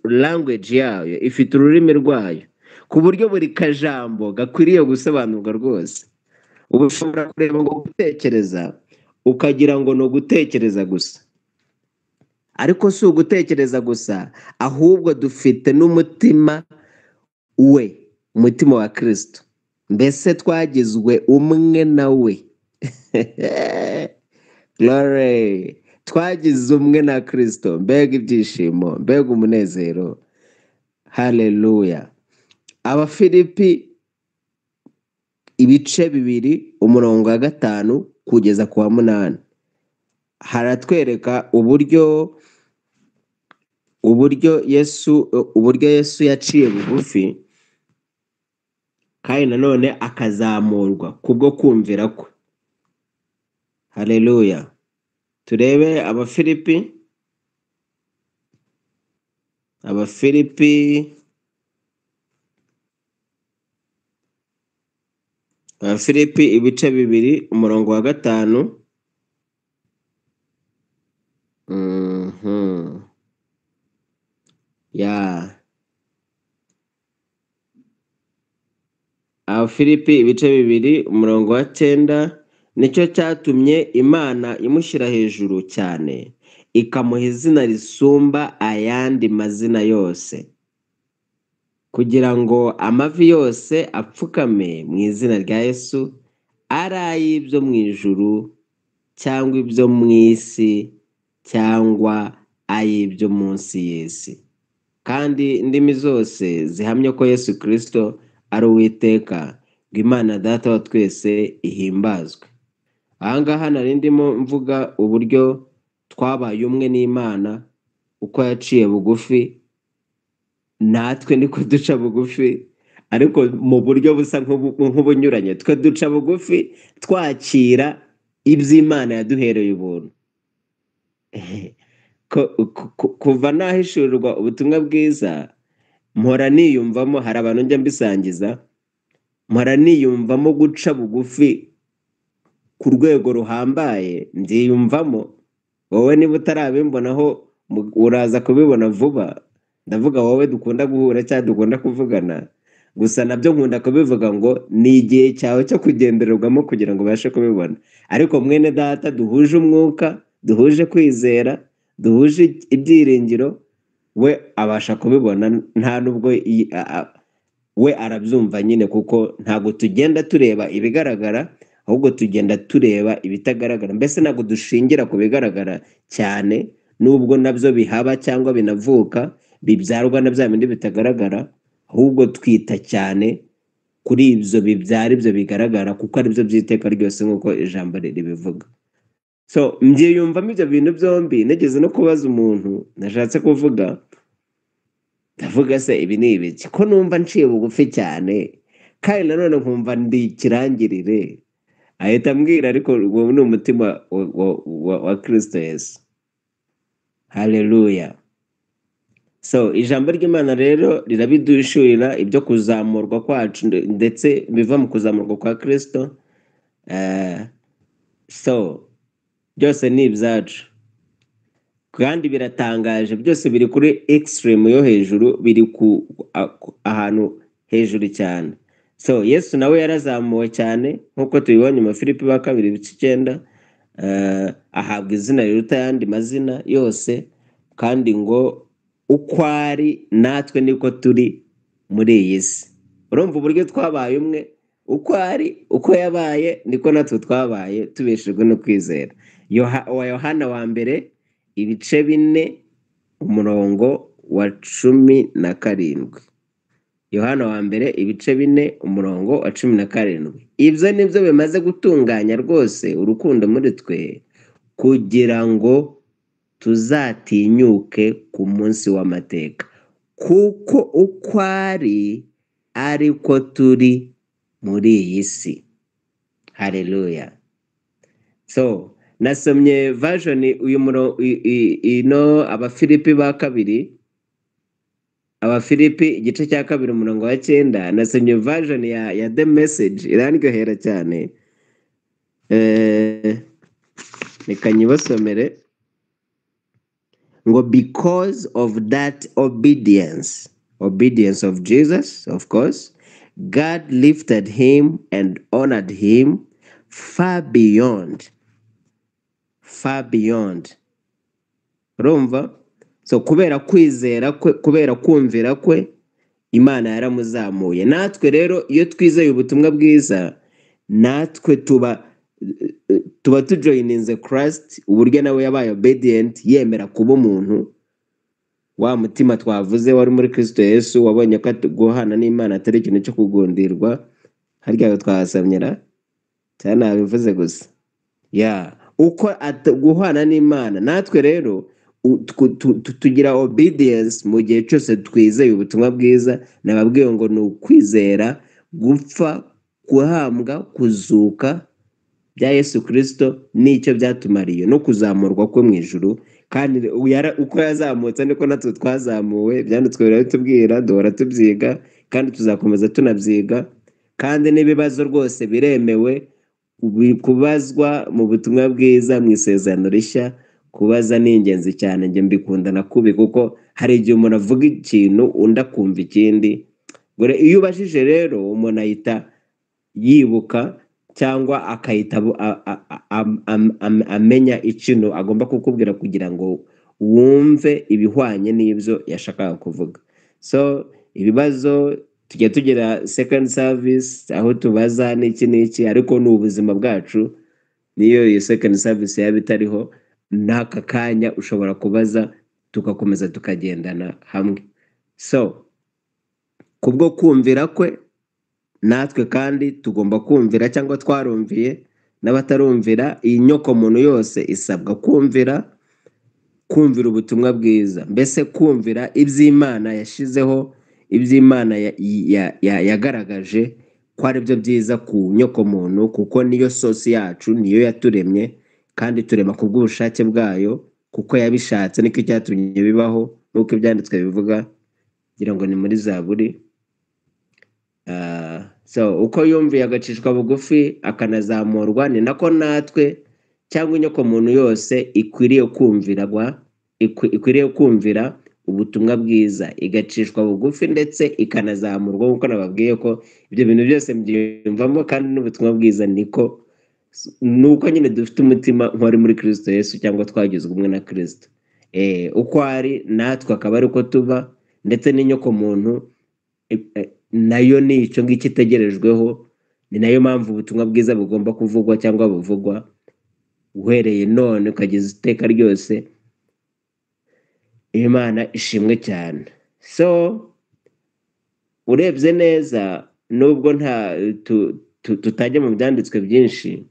language yayo, ifite ururimi rwayo, ku buryo buri kajambo gakwiriye gusobanurwa rwose. Ubu ushobora kureba ngo gutekereza, ukagira ngo ni ugutekereza gusa, ariko si ugutekereza gusa, ahubwo dufite n'umutima we, umutima wa Kristo. Mbese twagizwe umwe na we. Glory! Twagize umwe na Kristo. Mbega ibyishimo, mbega umunezero! Haleluya! Abafilipi ibice 2, umurongo wa 5 kugeza ku wa 8, haratwereka uburyo Yesu yaciye bugufi, kandi nanone akazamurwa kubwo kumvira kwe. Haleluya! Turebe Abafilipi ibice 2, umurongo wa 5. Ya, Abafilipi ibice 2, umurongo wa 9: "Nicyo cyatumye Imana imushyira hejuru cyane, ikamuha izina risumba ayandi mazina yose, kugira ngo amavi yose apfukame mu izina rya Yesu, ari ay'ibyo mu ijuru cyangwa ibyo mu isi cyangwa ay'ibyo munsi y'isi, kandi indimi zose zihamye ko Yesu Kristo ari Uwiteka, ngo Imana Data wa twese ihimbazwe." Aha ngaha nari ndimo mvuga uburyo twabaye umwe n'Imana. Uko yaciye bugufi, natwe niko duca bugufi, ariko mu buryo busa nk'ubunyuranye. Twe duca bugufi twakira iby'Imana yaduhereye ubuntu. Kuva nahishurirwa ubutumwa bwiza, mpora niyumvamo, hari abantu njya mbisangiza, mpora niyumvamo guca bugufi ku rwego ruhambaye. Mbyiyumvamo. Wowe niba utarabimbonaho, uraza kubibona vuba. Ndavuga wowe dukunda guhura cyangwa dukunda kuvugana. Gusa nabyo nkunda kubivuga ngo ni igihe cyawe cyo kugendererwamo kugira ngo ubashe kubibona. Ariko mwene data duhuje umwuka, duhuje kwizera, duhuje ibyiringiro, we abasha kubibona. Nta nubwo we arabyumva nyine, kuko ntabwo tugenda tureba ibigaragara, ahubwo tugenda tureba ibitagaragara. Mbese ntabwo dushingira ku bigaragara cyane, nubwo nabyo bihaba cyangwa binavuka, bibyarwa na bya bindi bitagaragara, ahubwo twita cyane Kuri ibyo bibyara ibyo bigaragara, kuko ari byo by'iteka ryose nk'uko ijambo ribivuga. So mbyiyumvamo ibyo bintu byombi. Nigeze no kubaza umuntu nashatse kuvuga, ndavuga: "Se ibi ni ibiki, ko numva nciye bugufi cyane kandi nanone nkumva ndi ikirangirire?" Ahita ambwira: "Ariko uwo ni umutima wa Kristo Yesu." Haleluya! So ijambo ry'Imana rero rirabiduhishurira, ibyo kuzamurwa kwacu ndetse biva mu kuzamurwa kwa Kristo. So byose ni ibyacu kandi biratangaje, byose biri kuri extreme yo hejuru, biri ahantu hejuru cyane. So Yesu nawe yarazamuwe cyane nk'uko tubibonye mu Filipi ba kabiri ibice 9, ahabwa izina riruta ayandi mazina yose, kandi ngo uko ari natwe niko turi muri iyi si. Urumva uburyo twabaye umwe? Uko ari, uko yabaye, niko natwe twabaye, tubeshejwe no kwizera. Wa Yohana wa mbere ibice 4, umurongo wa 17. Yohana wa mbere ibice 4, umurongo wa 17: "Ibyo nibyo bimaze gutunganya rwose urukundo muri twe, kugira ngo tuzatinyuke ku munsi w'amateka, kuko uko ari ariko turi muri iyi si." Haleluya! So nasomye version uyu muro ino, Abafilipi ba kabiri, Abafilipi igice cya 2, umurongo wa 9. Nasomye version ya The Message, irandyohera cyane. Reka nyibasomere ngo: "Because of that obedience," obedience of Jesus of course, "God lifted him and honored him far beyond, far beyond." Urumva? So kubera kwizera kwe, kubera kumvira kwe, Imana yaramuzamuye. Natwe rero iyo twizeye ubutumwa bwiza, natwe tuba tujoininze Christ, uburyo nawe yabaye obedient, yemera kuba umuntu. Wa mutima twavuze wari muri Kristo Yesu, wabonye ko guhana n'Imana atari ikintu cyo kugundirwa. Harya twahasamyera cyane, nabivuze gusa ya uko guhana n'Imana. Natwe rero tugira obedience mu gihe cyose twizeye ubutumwa bwiza. Nababwiye ngo ni ukwizera gupfa, guhambwa, kuzuka bya Yesu Kirisito n'icyo byatumariye, no kuzamurwa kwe mu ijuru. Kandi uko yazamutse niko natwe twazamuwe. Ibyanditswe birabitubwira, duhora tubyiga kandi tuzakomeza tunabyiga. Kandi n'ibibazo rwose biremewe kubazwa mu butumwa bwiza, mu Isezerano Rishya. Kubaza ni ingenzi cyane, njye mbikunda na kubi, kuko hari igihe umuntu avuga ikintu undi akumva ikindi. Gore iyo ubajije rero, umuntu ahita yibuka cyangwa akahita amenya ikintu agomba kukubwira kugira ngo wumve ibihwanye n'ibyo yashakaga kuvuga. So ibibazo, tujya tugira second service aho tubaza n'iki n'iki, ariko ni ubuzima bwacu. Niyo iyo second service yaba itariho, n'aka kanya ushobora kubaza, tugakomeza tukagendana hamwe. So kubwo kumvira kwe, natwe kandi tugomba kumvira cyangwa twarumviye. N'abatarumvira, iyi nyokomuntu yose isabwa kumvira, kumvira ubutumwa bwiza, mbese kumvira iby'Imana yashyizeho, iby'Imana yagaragaje ko ari byo byiza ku nyokomuntu, kuko niyo source yacu, niyo yaturemye kandi turema ku bw'ubushake bwayo, kuko yabishatse, niko cyatumye bibaho, nk'uko Ibyanditswe bivuga, ngira ngo ni muri Zaburi. So uko yumviye agacishwa bugufi akanazamurwa, ni nako natwe cyangwa inyokomuntu yose ikwiriye kumvirwa, ikwiriye kumvira ubutumwa bwiza, igacishwa bugufi ndetse ikanazamurwa. Nk'uko nababwiye ko ibyo bintu byose mbyiyumvamo, kandi n'ubutumwa bwiza niko nuko nyine dufite umutima nk'uwari muri Kristo Yesu, cyangwa twagizwe umwe na Kristo. Uko ari natwe akaba ari uko tuba, ndetse n'inyokomuntu nayo ni icyo ngicyo itegerejweho. Ni nayo mpamvu ubutumwa bwiza bugomba kuvugwa cyangwa buvugwa uhereye none ukageza iteka ryose. Imana ishimwe cyane. So urebye neza Nubwo nta tutajya mu byanditswe byinshi,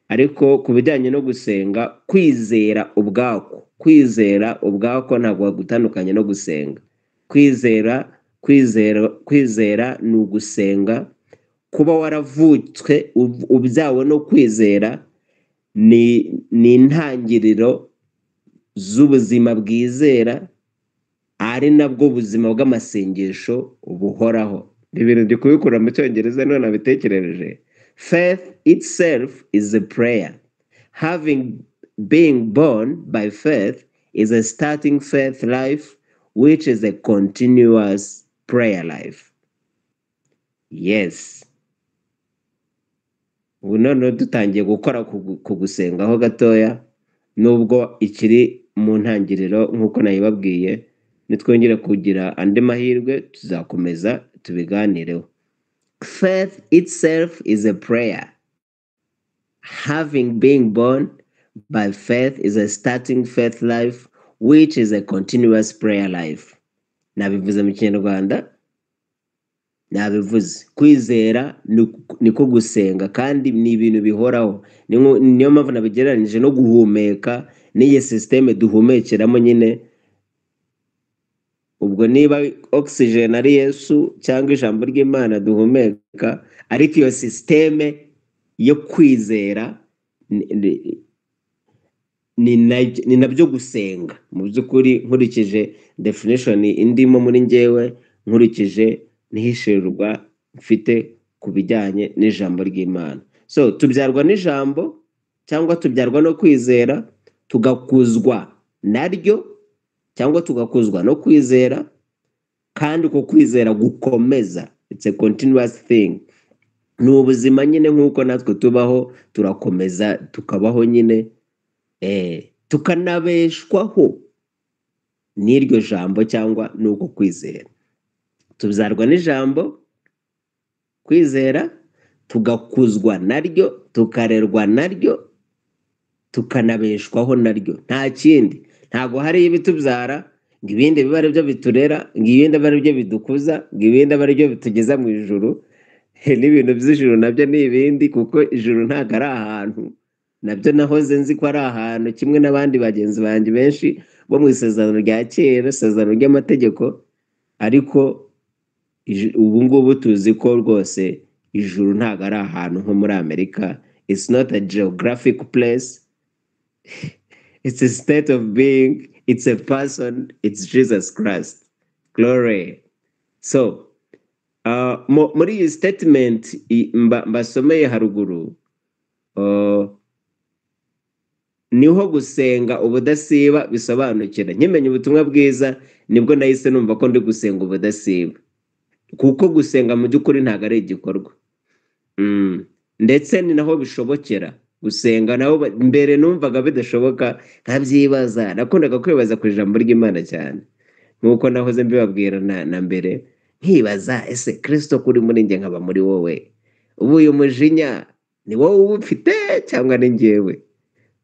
ariko ku bijyanye no gusenga, kwizera ubwako ntabwo wagutandukanye no gusenga. Kwizera ni ugusenga. Kuba waravutswe ubyawe no kwizera ni intangiriro z'ubuzima bwizera, ari nabwo buzima bw'amasengesho buhoraho. Ibi bintu ndi kubikura mu Cyongereza none nabitekereje. Faith itself is a prayer. Having being born by faith is a starting faith life, which is a continuous prayer life. Yes, ubu noneho dutangiye gukora ku gusengaho gatoya, nubwo ikiri mu ntangiriro nk'uko nayibabwiye. Nitwongera kugira andi mahirwe tuzakomeza tubiganireho. Faith itself is a prayer. Having been born by faith is a starting faith life, which is a continuous prayer life. Nabivuze mu Kinyarwanda, nabivuze. Kwizera niko gusenga, kandi ni ibintu bihoraho. Niyo mpamvu nabigereranyije no guhumeka, n'iyi sisiteme duhumekeramo nyine. Ubwo niba oxygen ari Yesu cyangwa ijambo ry'Imana duhumeka, ariko iyo sisiteme yo kwizera ni nabyo gusenga mu by'ukuri, nkurikije definition indimo muri njyewe, nkurikije n'ihishurirwa mfite ku bijyanye n'ijambo ry'Imana. So tubyarwa n'ijambo cyangwa tubyarwa no kwizera, tugakuzwa naryo cyangwa tugakuzwa no kwizera, kandi uko kwizera gukomeza. It's a continuous thing, ni ubuzima nyine. Nk'uko natwe tubaho, turakomeza tukabaho nyine, tukanabeshwaho n'iryo jambo cyangwa n'uko kwizera. Tubyarwa n'ijambo kwizera, tugakuzwa naryo, tukarerwa naryo, tukanabeshwaho naryo. Nta kindi. Ntabwo hari ibitubyara ngo ibindi bibe ari byo biturera, ngo ibindi abe ari byo bidukuza, ngo ibindi abe ari byo bitugeza mu ijuru. N'ibintu by'ijuru nabyo ni ibindi, kuko ijuru ntabwo ari ahantu. Nabyo nahoze nzi ko ari ahantu, kimwe n'abandi bagenzi banjye benshi bo mu isezerano rya kera, isezerano ry'amategeko. Ariko ubu ngubu tuzi ko rwose ijuru ntabwo ari ahantu nko muri Amerika. It's not a geographic place, it's a state of being, it's a person, it's Jesus Christ. Glory. So muri iyi statement mbasomeye haruguru, niho gusenga ubudasiba bisobanukira. Nkimenya ubutumwa bwiza, nibwo nahise numva ko ndi gusenga ubudasiba, kuko gusenga mu by'ukuri ntabwo ari igikorwa. Ndetse ni naho bishobokera gusenga. Naho mbere numvaga bidashoboka, nkabyibaza. Nakundaga kwibaza ku ijambo ry'Imana cyane, nk'uko nahoze mbibabwira na mbere, nkibaza: ese Kirisito kuri muri njye, nkaba muri wowe, ubu uyu mujinya ni wowe uba ufite cyangwa ni njyewe?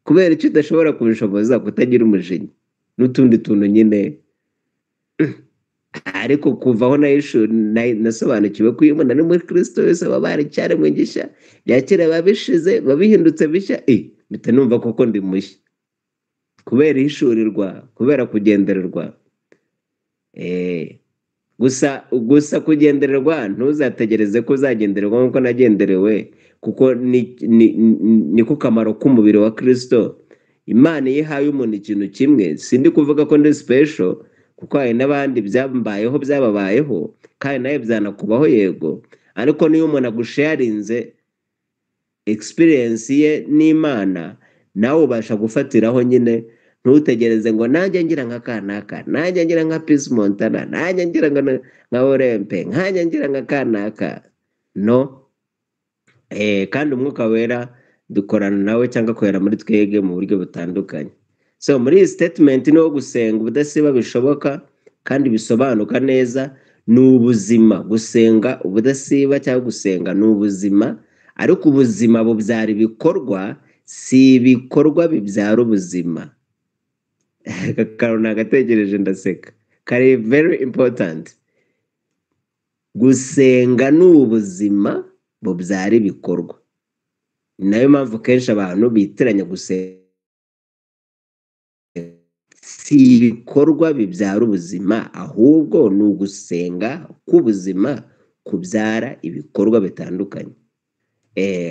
Kubera icyo udashobora kubishoboza kutagira umujinya n'utundi tuntu nyine? Ariko kuva aho nasobanukiwe ko iyo umuntu ari muri Kirisito wese aba baracyaremwe gishya, bya kera biba bishize, biba bihindutse bishya. Mpita numva koko ndi mushya kubera ihishurirwa, kubera kugendererwa. Gusa kugendererwa, ntuzategereze ko uzagendererwa nk'uko nagenderewe, kuko niko kamaro k'umubiri wa Kirisito. Imana iyo ihaye umuntu ikintu kimwe, sindi kuvuga ko ndi special, kuko hari n'abandi byambayeho, byababayeho, kandi nawe byanakubaho, yego. Ariko niyo umuntu agusharinze experience ye n'Imana, nawe ubasha gufatiraho nyine. Ntutegereze ngo nanjye ngira nka kanaka, nanjye ngira nka Peace Montana, nanjye ngira nka Orempe, nkanjye ngira nka kanaka. No kandi Umwuka Wera dukorana nawe cyangwa akorera muri twebwe mu buryo butandukanye. So muri iyi statement niho gusenga ubudasiba bishoboka kandi bisobanuka neza. Ni ubuzima. Gusenga ubudasiba cyangwa gusenga ni ubuzima, ariko ubuzima bubyara ibikorwa, si ibikorwa bibyara ubuzima. Aka kantu nagatekereje ndaseka, kari very important. Gusenga ni ubuzima bubyara ibikorwa. Ni nayo mpamvu kenshi abantu bitiranya gusenga. Si ibikorwa bibyara ubuzima, ahubwo ni ugusenga k'ubuzima kubyara ibikorwa bitandukanye.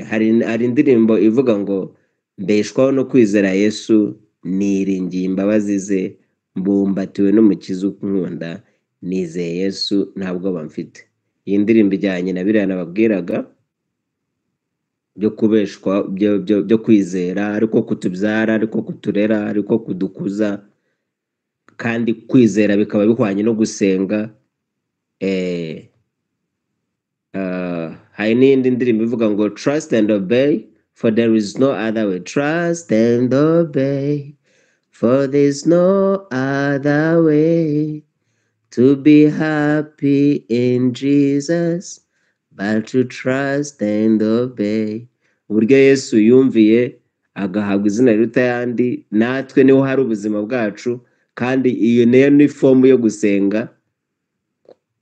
Hari indirimbo ivuga ngo mbeshwaho no kwizera Yesu, niringiye imbabazi ze, mbumbatiwe n'umukiza unkunda, nizeye Yesu nta bwoba mfite. Iyi ndirimbo ijyanye na biriya nababwiraga byo kubeshwa, byo kwizera, ariko kutubyara, ariko kuturera, ariko kudukuza, kandi kwizera bikaba bihwanye no gusenga. Hari n'iyindi ndirimbo ivuga ngo trust and obey, for there is no other way. Trust and obey, for there is no other way to be happy in Jesus but to trust and obey. Uburyo Yesu yumviye agahabwa izina riruta ayandi, natwe niho hari ubuzima bwacu, kandi iyo nayo ni fomu yo gusenga,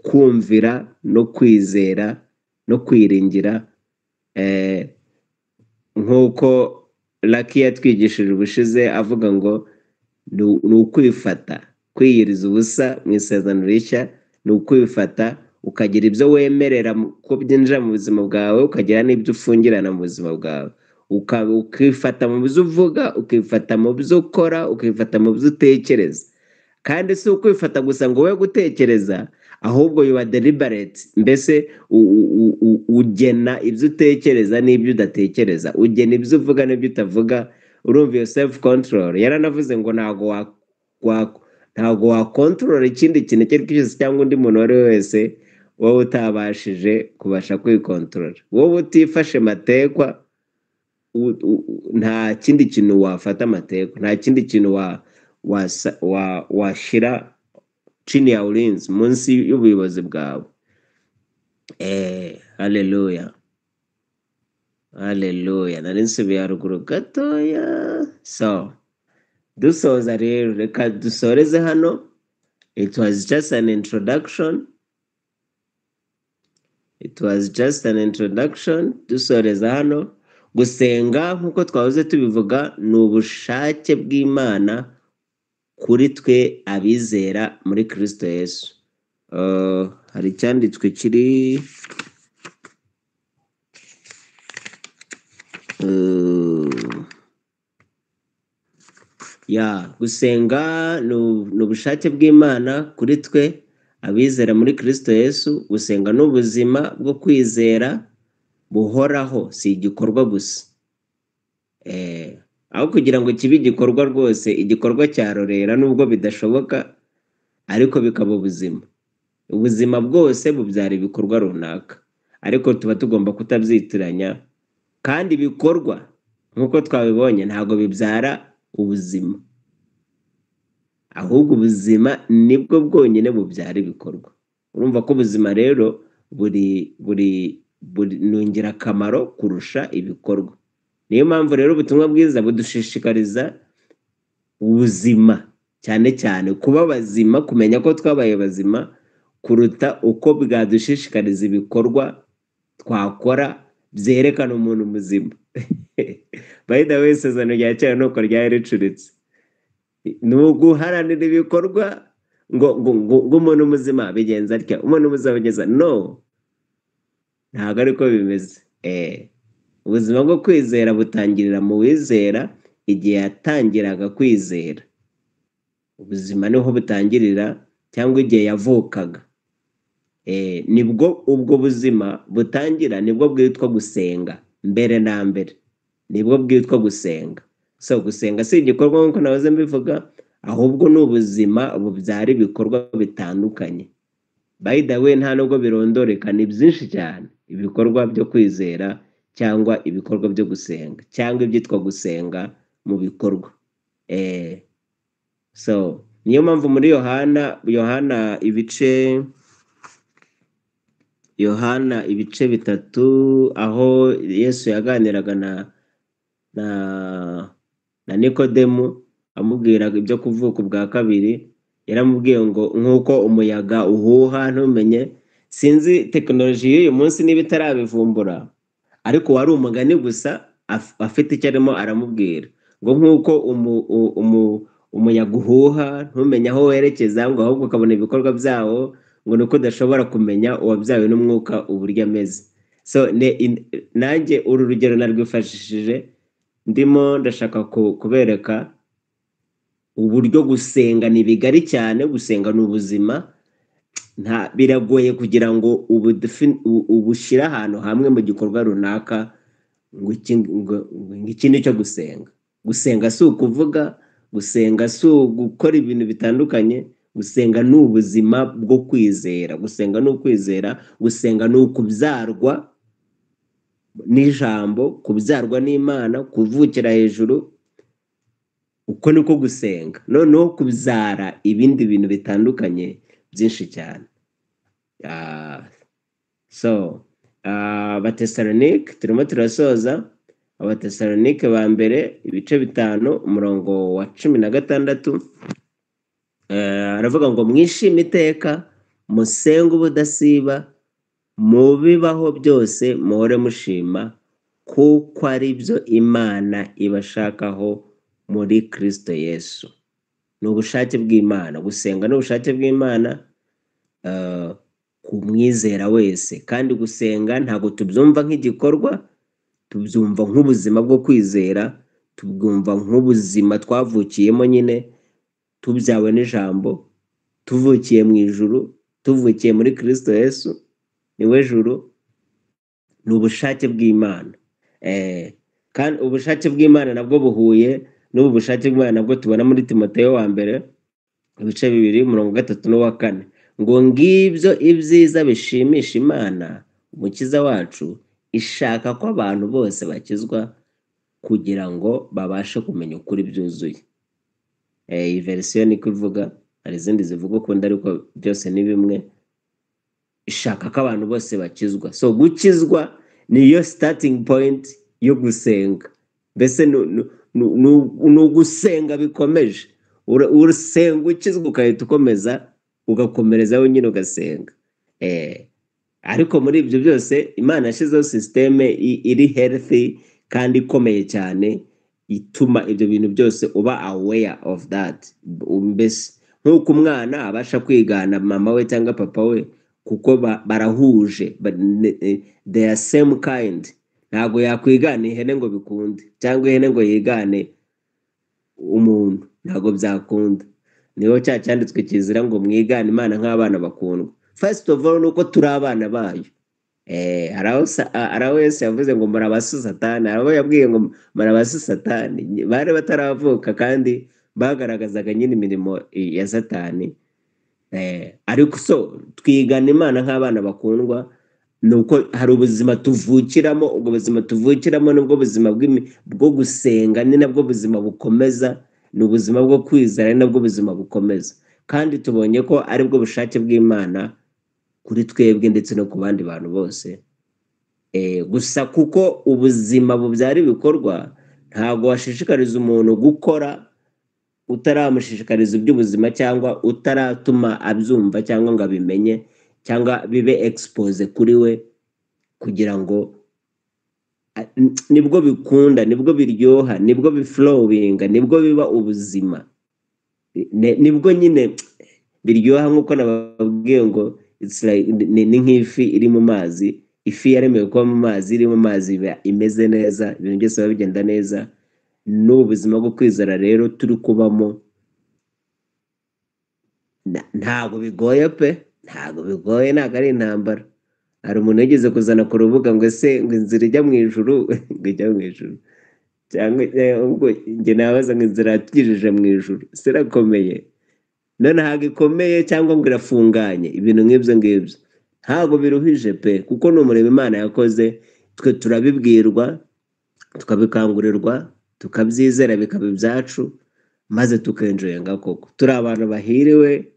kumvira no kwizera no kwiringira. Nk'uko Lucky yatwigishije ubushize avuga ngo ni ukwifata, kwiyiriza ubusa mu isezerano rishya ni ukwifata, ukagira ibyo wemerera ko byinjira mu buzima bwawe, ukagira n'ibyo ufungirana mu buzima bwawe, ukifata mu byo uvuga, ukifata mu byo ukora, ukifata mu byo utekereza. Kandi si ukwifata gusa ngo we gutekereza, ahubwo you are deliberate, mbese ugena ibyo utekereza n'ibyo udatekereza, ugena ibyo uvuga n'ibyo utavuga. Urumva iyo self control. Yaranavuze ngo ntabwo wakontorora ikindi kintu icyo ari cyo cyose cyangwa undi muntu uwo ari we wese wowe utabashije kubasha kwikontorora, wowe utifashe matekwa, nta kindi kintu wafata amatekwa, nta kindi kintu washyira chini ya ulinzi, munsi y'ubuyobozi bwawe. Haleluya, haleluya. Nari nsubiye haruguru gatoya. So dusoza rero, reka dusoreze hano. It was just an introduction. It was just an introduction. Dusoreza hano. Gusenga nk'uko twahoze tubivuga ni ubushake bw'Imana kuri twe abizera muri Kristo Yesu. Hari icyanditswe kiri ya gusenga ni ubushake bw'Imana kuri twe abizera muri Kristo Yesu. Gusenga ni ubuzima bwo kwizera buhoraho, si igikorwa gusa. Aho kugira ngo kibe igikorwa rwose, igikorwa cyarorera nubwo bidashoboka, ariko bikaba ubuzima. Ubuzima bwose bubyara ibikorwa runaka, ariko tuba tugomba kutabyitiranya. Kandi ibikorwa nk'uko twabibonye ntabwo bibyara ubuzima, ahubwo ubuzima nibwo bwonyine bubyara ibikorwa. Urumva ko ubuzima rero buri buri buri ni ingirakamaro kurusha ibikorwa. Niyo mpamvu rero ubutumwa bwiza budushishikariza ubuzima, cyane cyane kuba bazima, kumenya ko twabaye bazima, kuruta uko bwadushishikariza ibikorwa twakora byerekana umuntu muzima. By the way, isezerano rya kera nuko ryari ricuritse, ni uguharanira ibikorwa ngo umuntu muzima bigenza atya, umuntu muzima bigenza no, ntabwo ariko bimeze. Ubuzima bwo kwizera butangirira mu wizera igihe yatangiraga kwizera. Ubuzima niho butangirira, cyangwa igihe yavukaga. Nibwo ubwo buzima butangira, nibwo bwitwa gusenga. Mbere na mbere nibwo bwitwa gusenga. So gusenga si igikorwa nk'uko nahoze mbivuga, ahubwo ni ubuzima bubyara ibikorwa bitandukanye. By the way, nta nubwo birondoreka, ni byinshi cyane ibikorwa byo kwizera cyangwa ibikorwa byo gusenga cyangwa ibyitwa gusenga mu bikorwa. So niyo mpamvu muri Yohana ibice 3, aho Yesu yaganiraga na Nikodemu amubwira ibyo kuvuka ubwa kabiri, yaramubwiye ngo nk'uko umuyaga uhuha ntumenye Sinzi tekinoloji y'uyu munsi niba itarabivumbura, ariko wari umugani gusa afite icyo arimo aramubwira, ngo nk'uko umuyaga uhuha ntumenye aho werekeza, ngo ahubwo ukabona ibikorwa byawo, ngo ni uko udashobora kumenya uwabyawe n'umwuka uburyo ameze. So nanjye uru rugero narwifashishije ndimo ndashaka kubereka uburyo gusenga ni bigari cyane. Gusenga ni ubuzima, nta biragoye kugira ngo ubushyire ahantu hamwe mu gikorwa runaka, ngo iki ni cyo gusenga. Gusenga si ukuvuga, gusenga si ugukora ibintu bitandukanye, gusenga ni ubuzima bwo kwizera, gusenga ni ukwizera, gusenga ni ukubyarwa n'ijambo, kubyarwa n'Imana, kuvukira hejuru. Uko niko gusenga. Noneho kubyara ibindi bintu bitandukanye byinshi cyane. So Abatesalonike, turimo turasoza. Abatesalonike ba mbere ibice 5, umurongo wa 16, aravuga ngo mwishime iteka, musenge ubudasiba, mubibaho byose muhore mushima, kuko ari byo Imana ibashakaho muri Kristo Yesu. Ni ubushake bw'Imana gusenga, ni ubushake bw'Imana ku mwizera wese. Kandi gusenga ntabwo tubyumva nk'igikorwa, tubyumva nk'ubuzima bwo kwizera, tubyumva nk'ubuzima twavukiyemo nyine, tubyawe n'ijambo, tuvukiye mu ijuru, tuvukiye muri Kristo Yesu, niwe juru. Ni ubushake bw'Imana. Kandi ubushake bw'Imana nabwo buhuye n'ubu bushake bw'Imana nabwo tubona muri Timoteyo wa mbere ibice 2, umurongo 3 n'uwa 4, ngo ngibyo ibyiza bishimisha Imana umukiza wacu, ishaka ko abantu bose bakizwa kugira ngo babashe kumenya ukuri byuzuye. Iyi verisiyo niko ivuga, hari izindi zivuga ukundi ariko byose ni bimwe. Ishaka ko abantu bose bakizwa. So gukizwa niyo starting point yo gusenga. Mbese ni ugusenga bikomeje. Usenga ukizwa ugahita ukomeza, ugakomerezaho nyine ugasenga. Ariko muri ibyo byose Imana yashyizeho sisiteme iri healthy kandi ikomeye cyane, ituma ibyo bintu byose uba aware of that. Mbese nk'uko umwana abasha kwigana mama we cyangwa papa we, kuko barahuje, they are same kind. Ntabwo yakwigana ihene ngo bikunde, cyangwa ihene ngo yigane umuntu, ntabwo byakunda. Niho cya cyanditswe kizira ngo mwigane Imana nk'abana bakundwa. First of all, nuko turi abana bayo. Hari aho Yesu yavuze ngo murabasu Satani, hari aho yabwiye ngo murabasu Satani, bari bataravuka kandi bagaragazaga nyine imirimo ya Satani. Ariko so twigana Imana nk'abana bakundwa, nuko hari ubuzima tuvukiramo. Ubwo buzima tuvukiramo nibwo buzima bwo gusenga, ni nabwo buzima bukomeza, ni ubuzima bwo kwizera, ni nabwo buzima bukomeza. Kandi tubonye ko aribwo bushake bw'Imana kuri twebwe ndetse no ku bandi bantu bose. Gusa kuko ubuzima bubyara ibikorwa, ntabwo washishikariza umuntu gukora utaramushishikariza iby'ubuzima, cyangwa utaratuma abyumva cyangwa ngo abimenye, cyangwa bibe expose kuri we, kugira ngo nibwo bikunda, nibwo biryoha, nibwo biflowinga, nibwo biba ubuzima, nibwo nyine biryoha. Nk'uko nababwiye ngo it's like, ni nk'ifi iri mu mazi. Ifi yaremewe kuba mu mazi, iri mu mazi iba imeze neza, ibintu byose biba bigenda neza. N'ubu buzima bwo kwizera rero turi kubamo, ntabwo bigoye pe, ntabwo bigoye, ntabwo ari intambara. Hari umuntu wigeze kuzana ku rubuga ngo ese ngo inzira ijya mu ijuru, ngo ijya mu ijuru, cyangwa ubwo njye nabaza ngo inzira yatugejeje mu ijuru se irakomeye? None ntabwo ikomeye cyangwa ngo irafunganye, ibintu nk'ibyo ngibyo ntabwo biruhije pe, kuko ni umurimo Imana yakoze. Twe turabibwirwa, tukabikangurirwa, tukabyizera, bikaba ibyacu, maze tukenjoyinga koko. Turi abantu bahiriwe,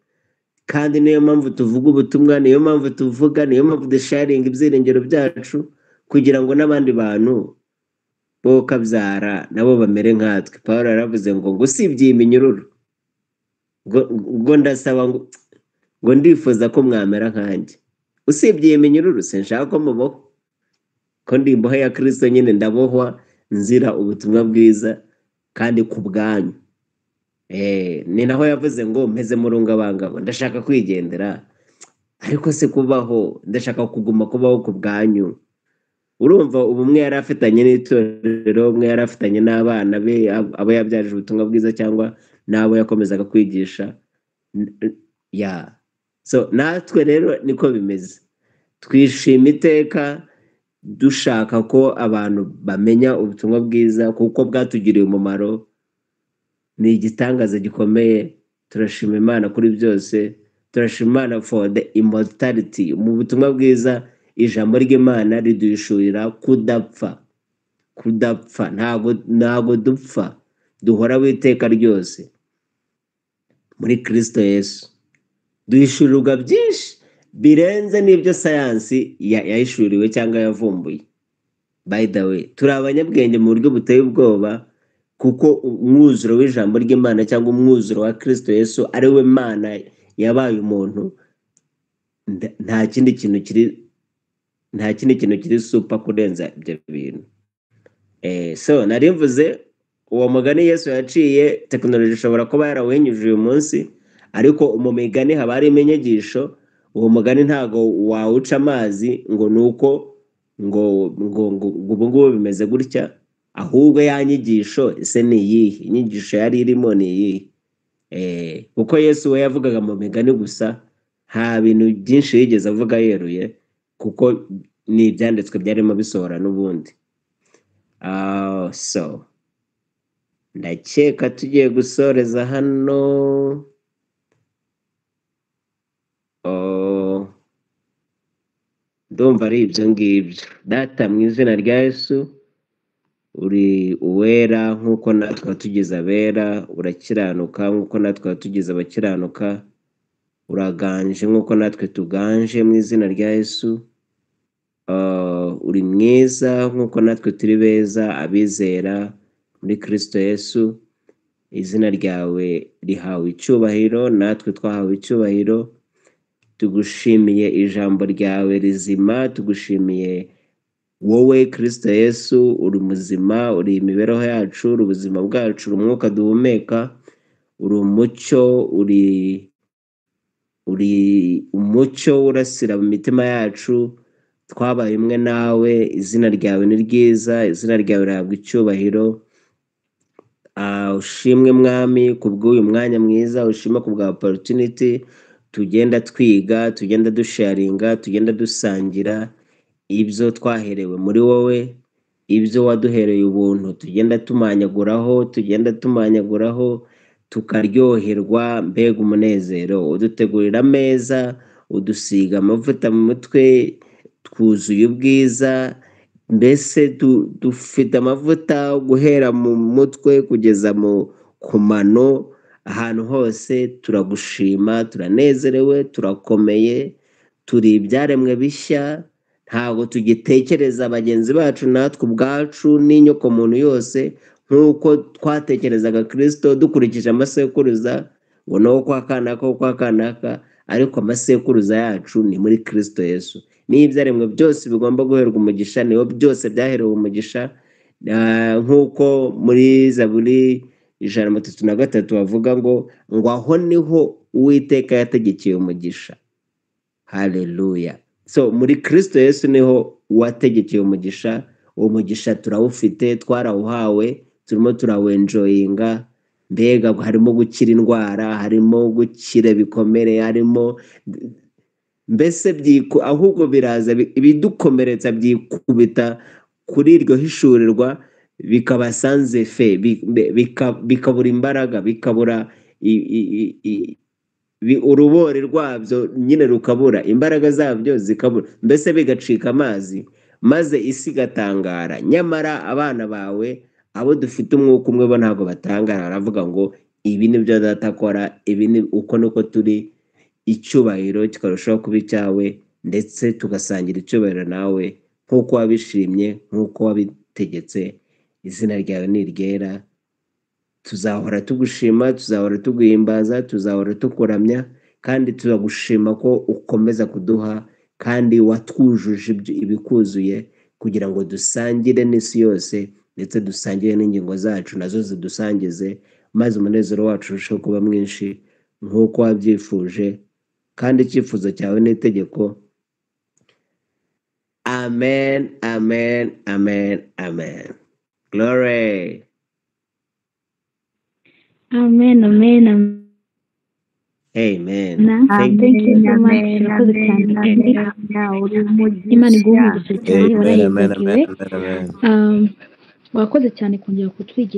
kandi niyo mpamvu tuvuga ubutumwa, niyo mpamvu tuvuga, niyo mpamvu dusharinga ibyiringiro byacu, kugira ngo n'abandi bantu bo kabyara nabo bamere nkatwe. Paul yaravuze ngo usibye iyi minyururu, ngo ndasaba ngo ndifuza ko mwamera nkanjye. Usibye iyi minyururu sinshaka ko mubohwa, ko ndi imbohe ya Kristo nyine, ndabohwa nzira ubutumwa bwiza kandi ku bwanyu. Ni naho yavuze ngo mpeze mu rungabangabo, ndashaka kwigendera, ariko se kubaho, ndashaka kuguma kubaho ku bwanyu. Urumva ubumwe yari afitanye n'itorero, umwe yari afitanye n'abana be, abo yabyaje ubutumwa bwiza cyangwa n'abo yakomezaga kwigisha. Ya, so natwe rero niko bimeze, twishima iteka dushaka ko abantu bamenya ubutumwa bwiza kuko bwatugiriye umumaro. Ni igitangaza gikomeye. Turashima Imana kuri byose, turashima Imana for the immortality. Mu butumwa bwiza ijambo ry'Imana riduhishurira kudapfa, kudapfa. Ntago dupfa, duhoraho iteka ryose muri Kristo Yesu. Duhishurirwa byinshi birenze n'ibyo sayansi yahishuriwe cyangwa yavumbuye. By the way, turi abanyabwenge mu buryo buteye ubwoba, kuko umwuzuro w'ijambo ry'Imana cyangwa umwuzuro wa Kristo Yesu ari we Mana yabaye umuntu, nta kindi kintu kiri, nta kindi kintu kiri super kurenza ibyo bintu. So nari mvuze uwo mugani Yesu yaciye, tekinoloji ishobora kuba yarawuhinyuje uyu munsi, ariko mu migani haba harimo inyigisho. Uwo mugani ntago wawuca amazi ngo ni uko ngo ubu ngubu bimeze gutya, ahubwo ya nyigisho ese ni iyihe? Inyigisho yari irimo ni iyihe? Kuko Yesu we yavugaga mu migani gusa, nta bintu byinshi yigeze avuga yeruye, kuko ni ibyanditswe byarimo bisohora n'ubundi. So ndakeka tugiye gusoreza hano. Oh, ndumva ari ibyo ngibyo. Data, mu izina rya Yesu, uri uwera nk'uko natwe watugize abera, urakiranuka nk'uko natwe watugize abakiranuka, uraganje nk'uko natwe tuganje mu izina rya Yesu. Uri mwiza nk'uko natwe turi beza abizera muri Kristo Yesu. Izina ryawe rihawe icyubahiro, natwe twahawe icyubahiro. Tugushimiye ijambo ryawe rizima, tugushimiye wowe Kristo Yesu, uri muzima, uri imibereho yacu, uri ubuzima bwacu, uri umwuka duhumeka, uri umucyo, uri umucyo urasira mu mitima yacu. Twabaye umwe nawe, izina ryawe ni ryiza, izina ryawe rihabwa icyubahiro. Ushimwe Mwami kubw'uyu mwanya mwiza, ushimwe kubwa opportunity tugenda twiga, tugenda dusharinga, tugenda dusangira ibyo twaherewe muri wowe, ibyo waduhereye ubuntu, tugenda tumanyaguraho, tugenda tumanyaguraho, tukaryoherwa. Mbega umunezero! Udutegurira ameza, udusiga amavuta mu mutwe, twuzuye ubwiza, mbese dufite amavuta guhera mu mutwe kugeza ku mano, ahantu hose turagushima, turanezerewe, turakomeye, turi ibyaremwe bishya, ntabwo tugitekereza bagenzi bacu natwe ubwacu n'inyokomuntu yose nk'uko twatekerezaga Kristo dukurikije amasekuruza, ngo ni uwo kwa kanaka, uwo kwa kanaka, ariko amasekuruza yacu ni muri Kristo Yesu. N'ibyaremwe byose bigomba guherwa umugisha, niho byose byaherewe umugisha, nk'uko muri Zaburi 133 bavuga ngo aho niho Uwiteka yategekeye umugisha. Haleluya. So muri Kristo Yesu niho wategekeye umugisha. Uwo mugisha turawufite, twarawuhawe, turimo turawenjoyinga. Mbega harimo gukira indwara, harimo gukira ibikomere, harimo mbese ahubwo biraza ibidukomeretsa byikubita kuri iryo hishurirwa, bikaba sans effet, bikabura imbaraga, bikabura urubori rwabyo nyine rukabura, imbaraga zabyo zikabura, mbese bigacika amazi, maze isi igatangara. Nyamara abana bawe abo dufite umwuka umwe bo ntabwo batangara, baravuga ngo ibi ni byo data akora, ibi ni uko nuko turi, icyubahiro kikarushaho kuba icyawe, ndetse tugasangira icyubahiro nawe nk'uko wabishimye, nk'uko wabitegetse. Izina ryawe ni iryera, tuzahora tugushima, tuzahora tuguhimbaza, tuzahora tukuramya, kandi turagushima ko ukomeza kuduha kandi watwujuje ibikuzuye kugira ngo dusangire n'isi yose, ndetse dusangire n'ingingo zacu nazo zidusangize, maze umunezero wacu urusheho kuba mwinshi nk'uko wabyifuje, kandi icyifuzo cyawe ni itegeko. Amen, amen, amen, amen. Glory. Amen, amen, amen. Amen. Thank Thank you so much. Amen, Urakoze amen, cyane. amen. Uri Imana iguhe umugisha. umugisha cyane, Amen, amen, warahibagiwe. amen, amen, amen. Wakoze cyane kongera kutwigisha.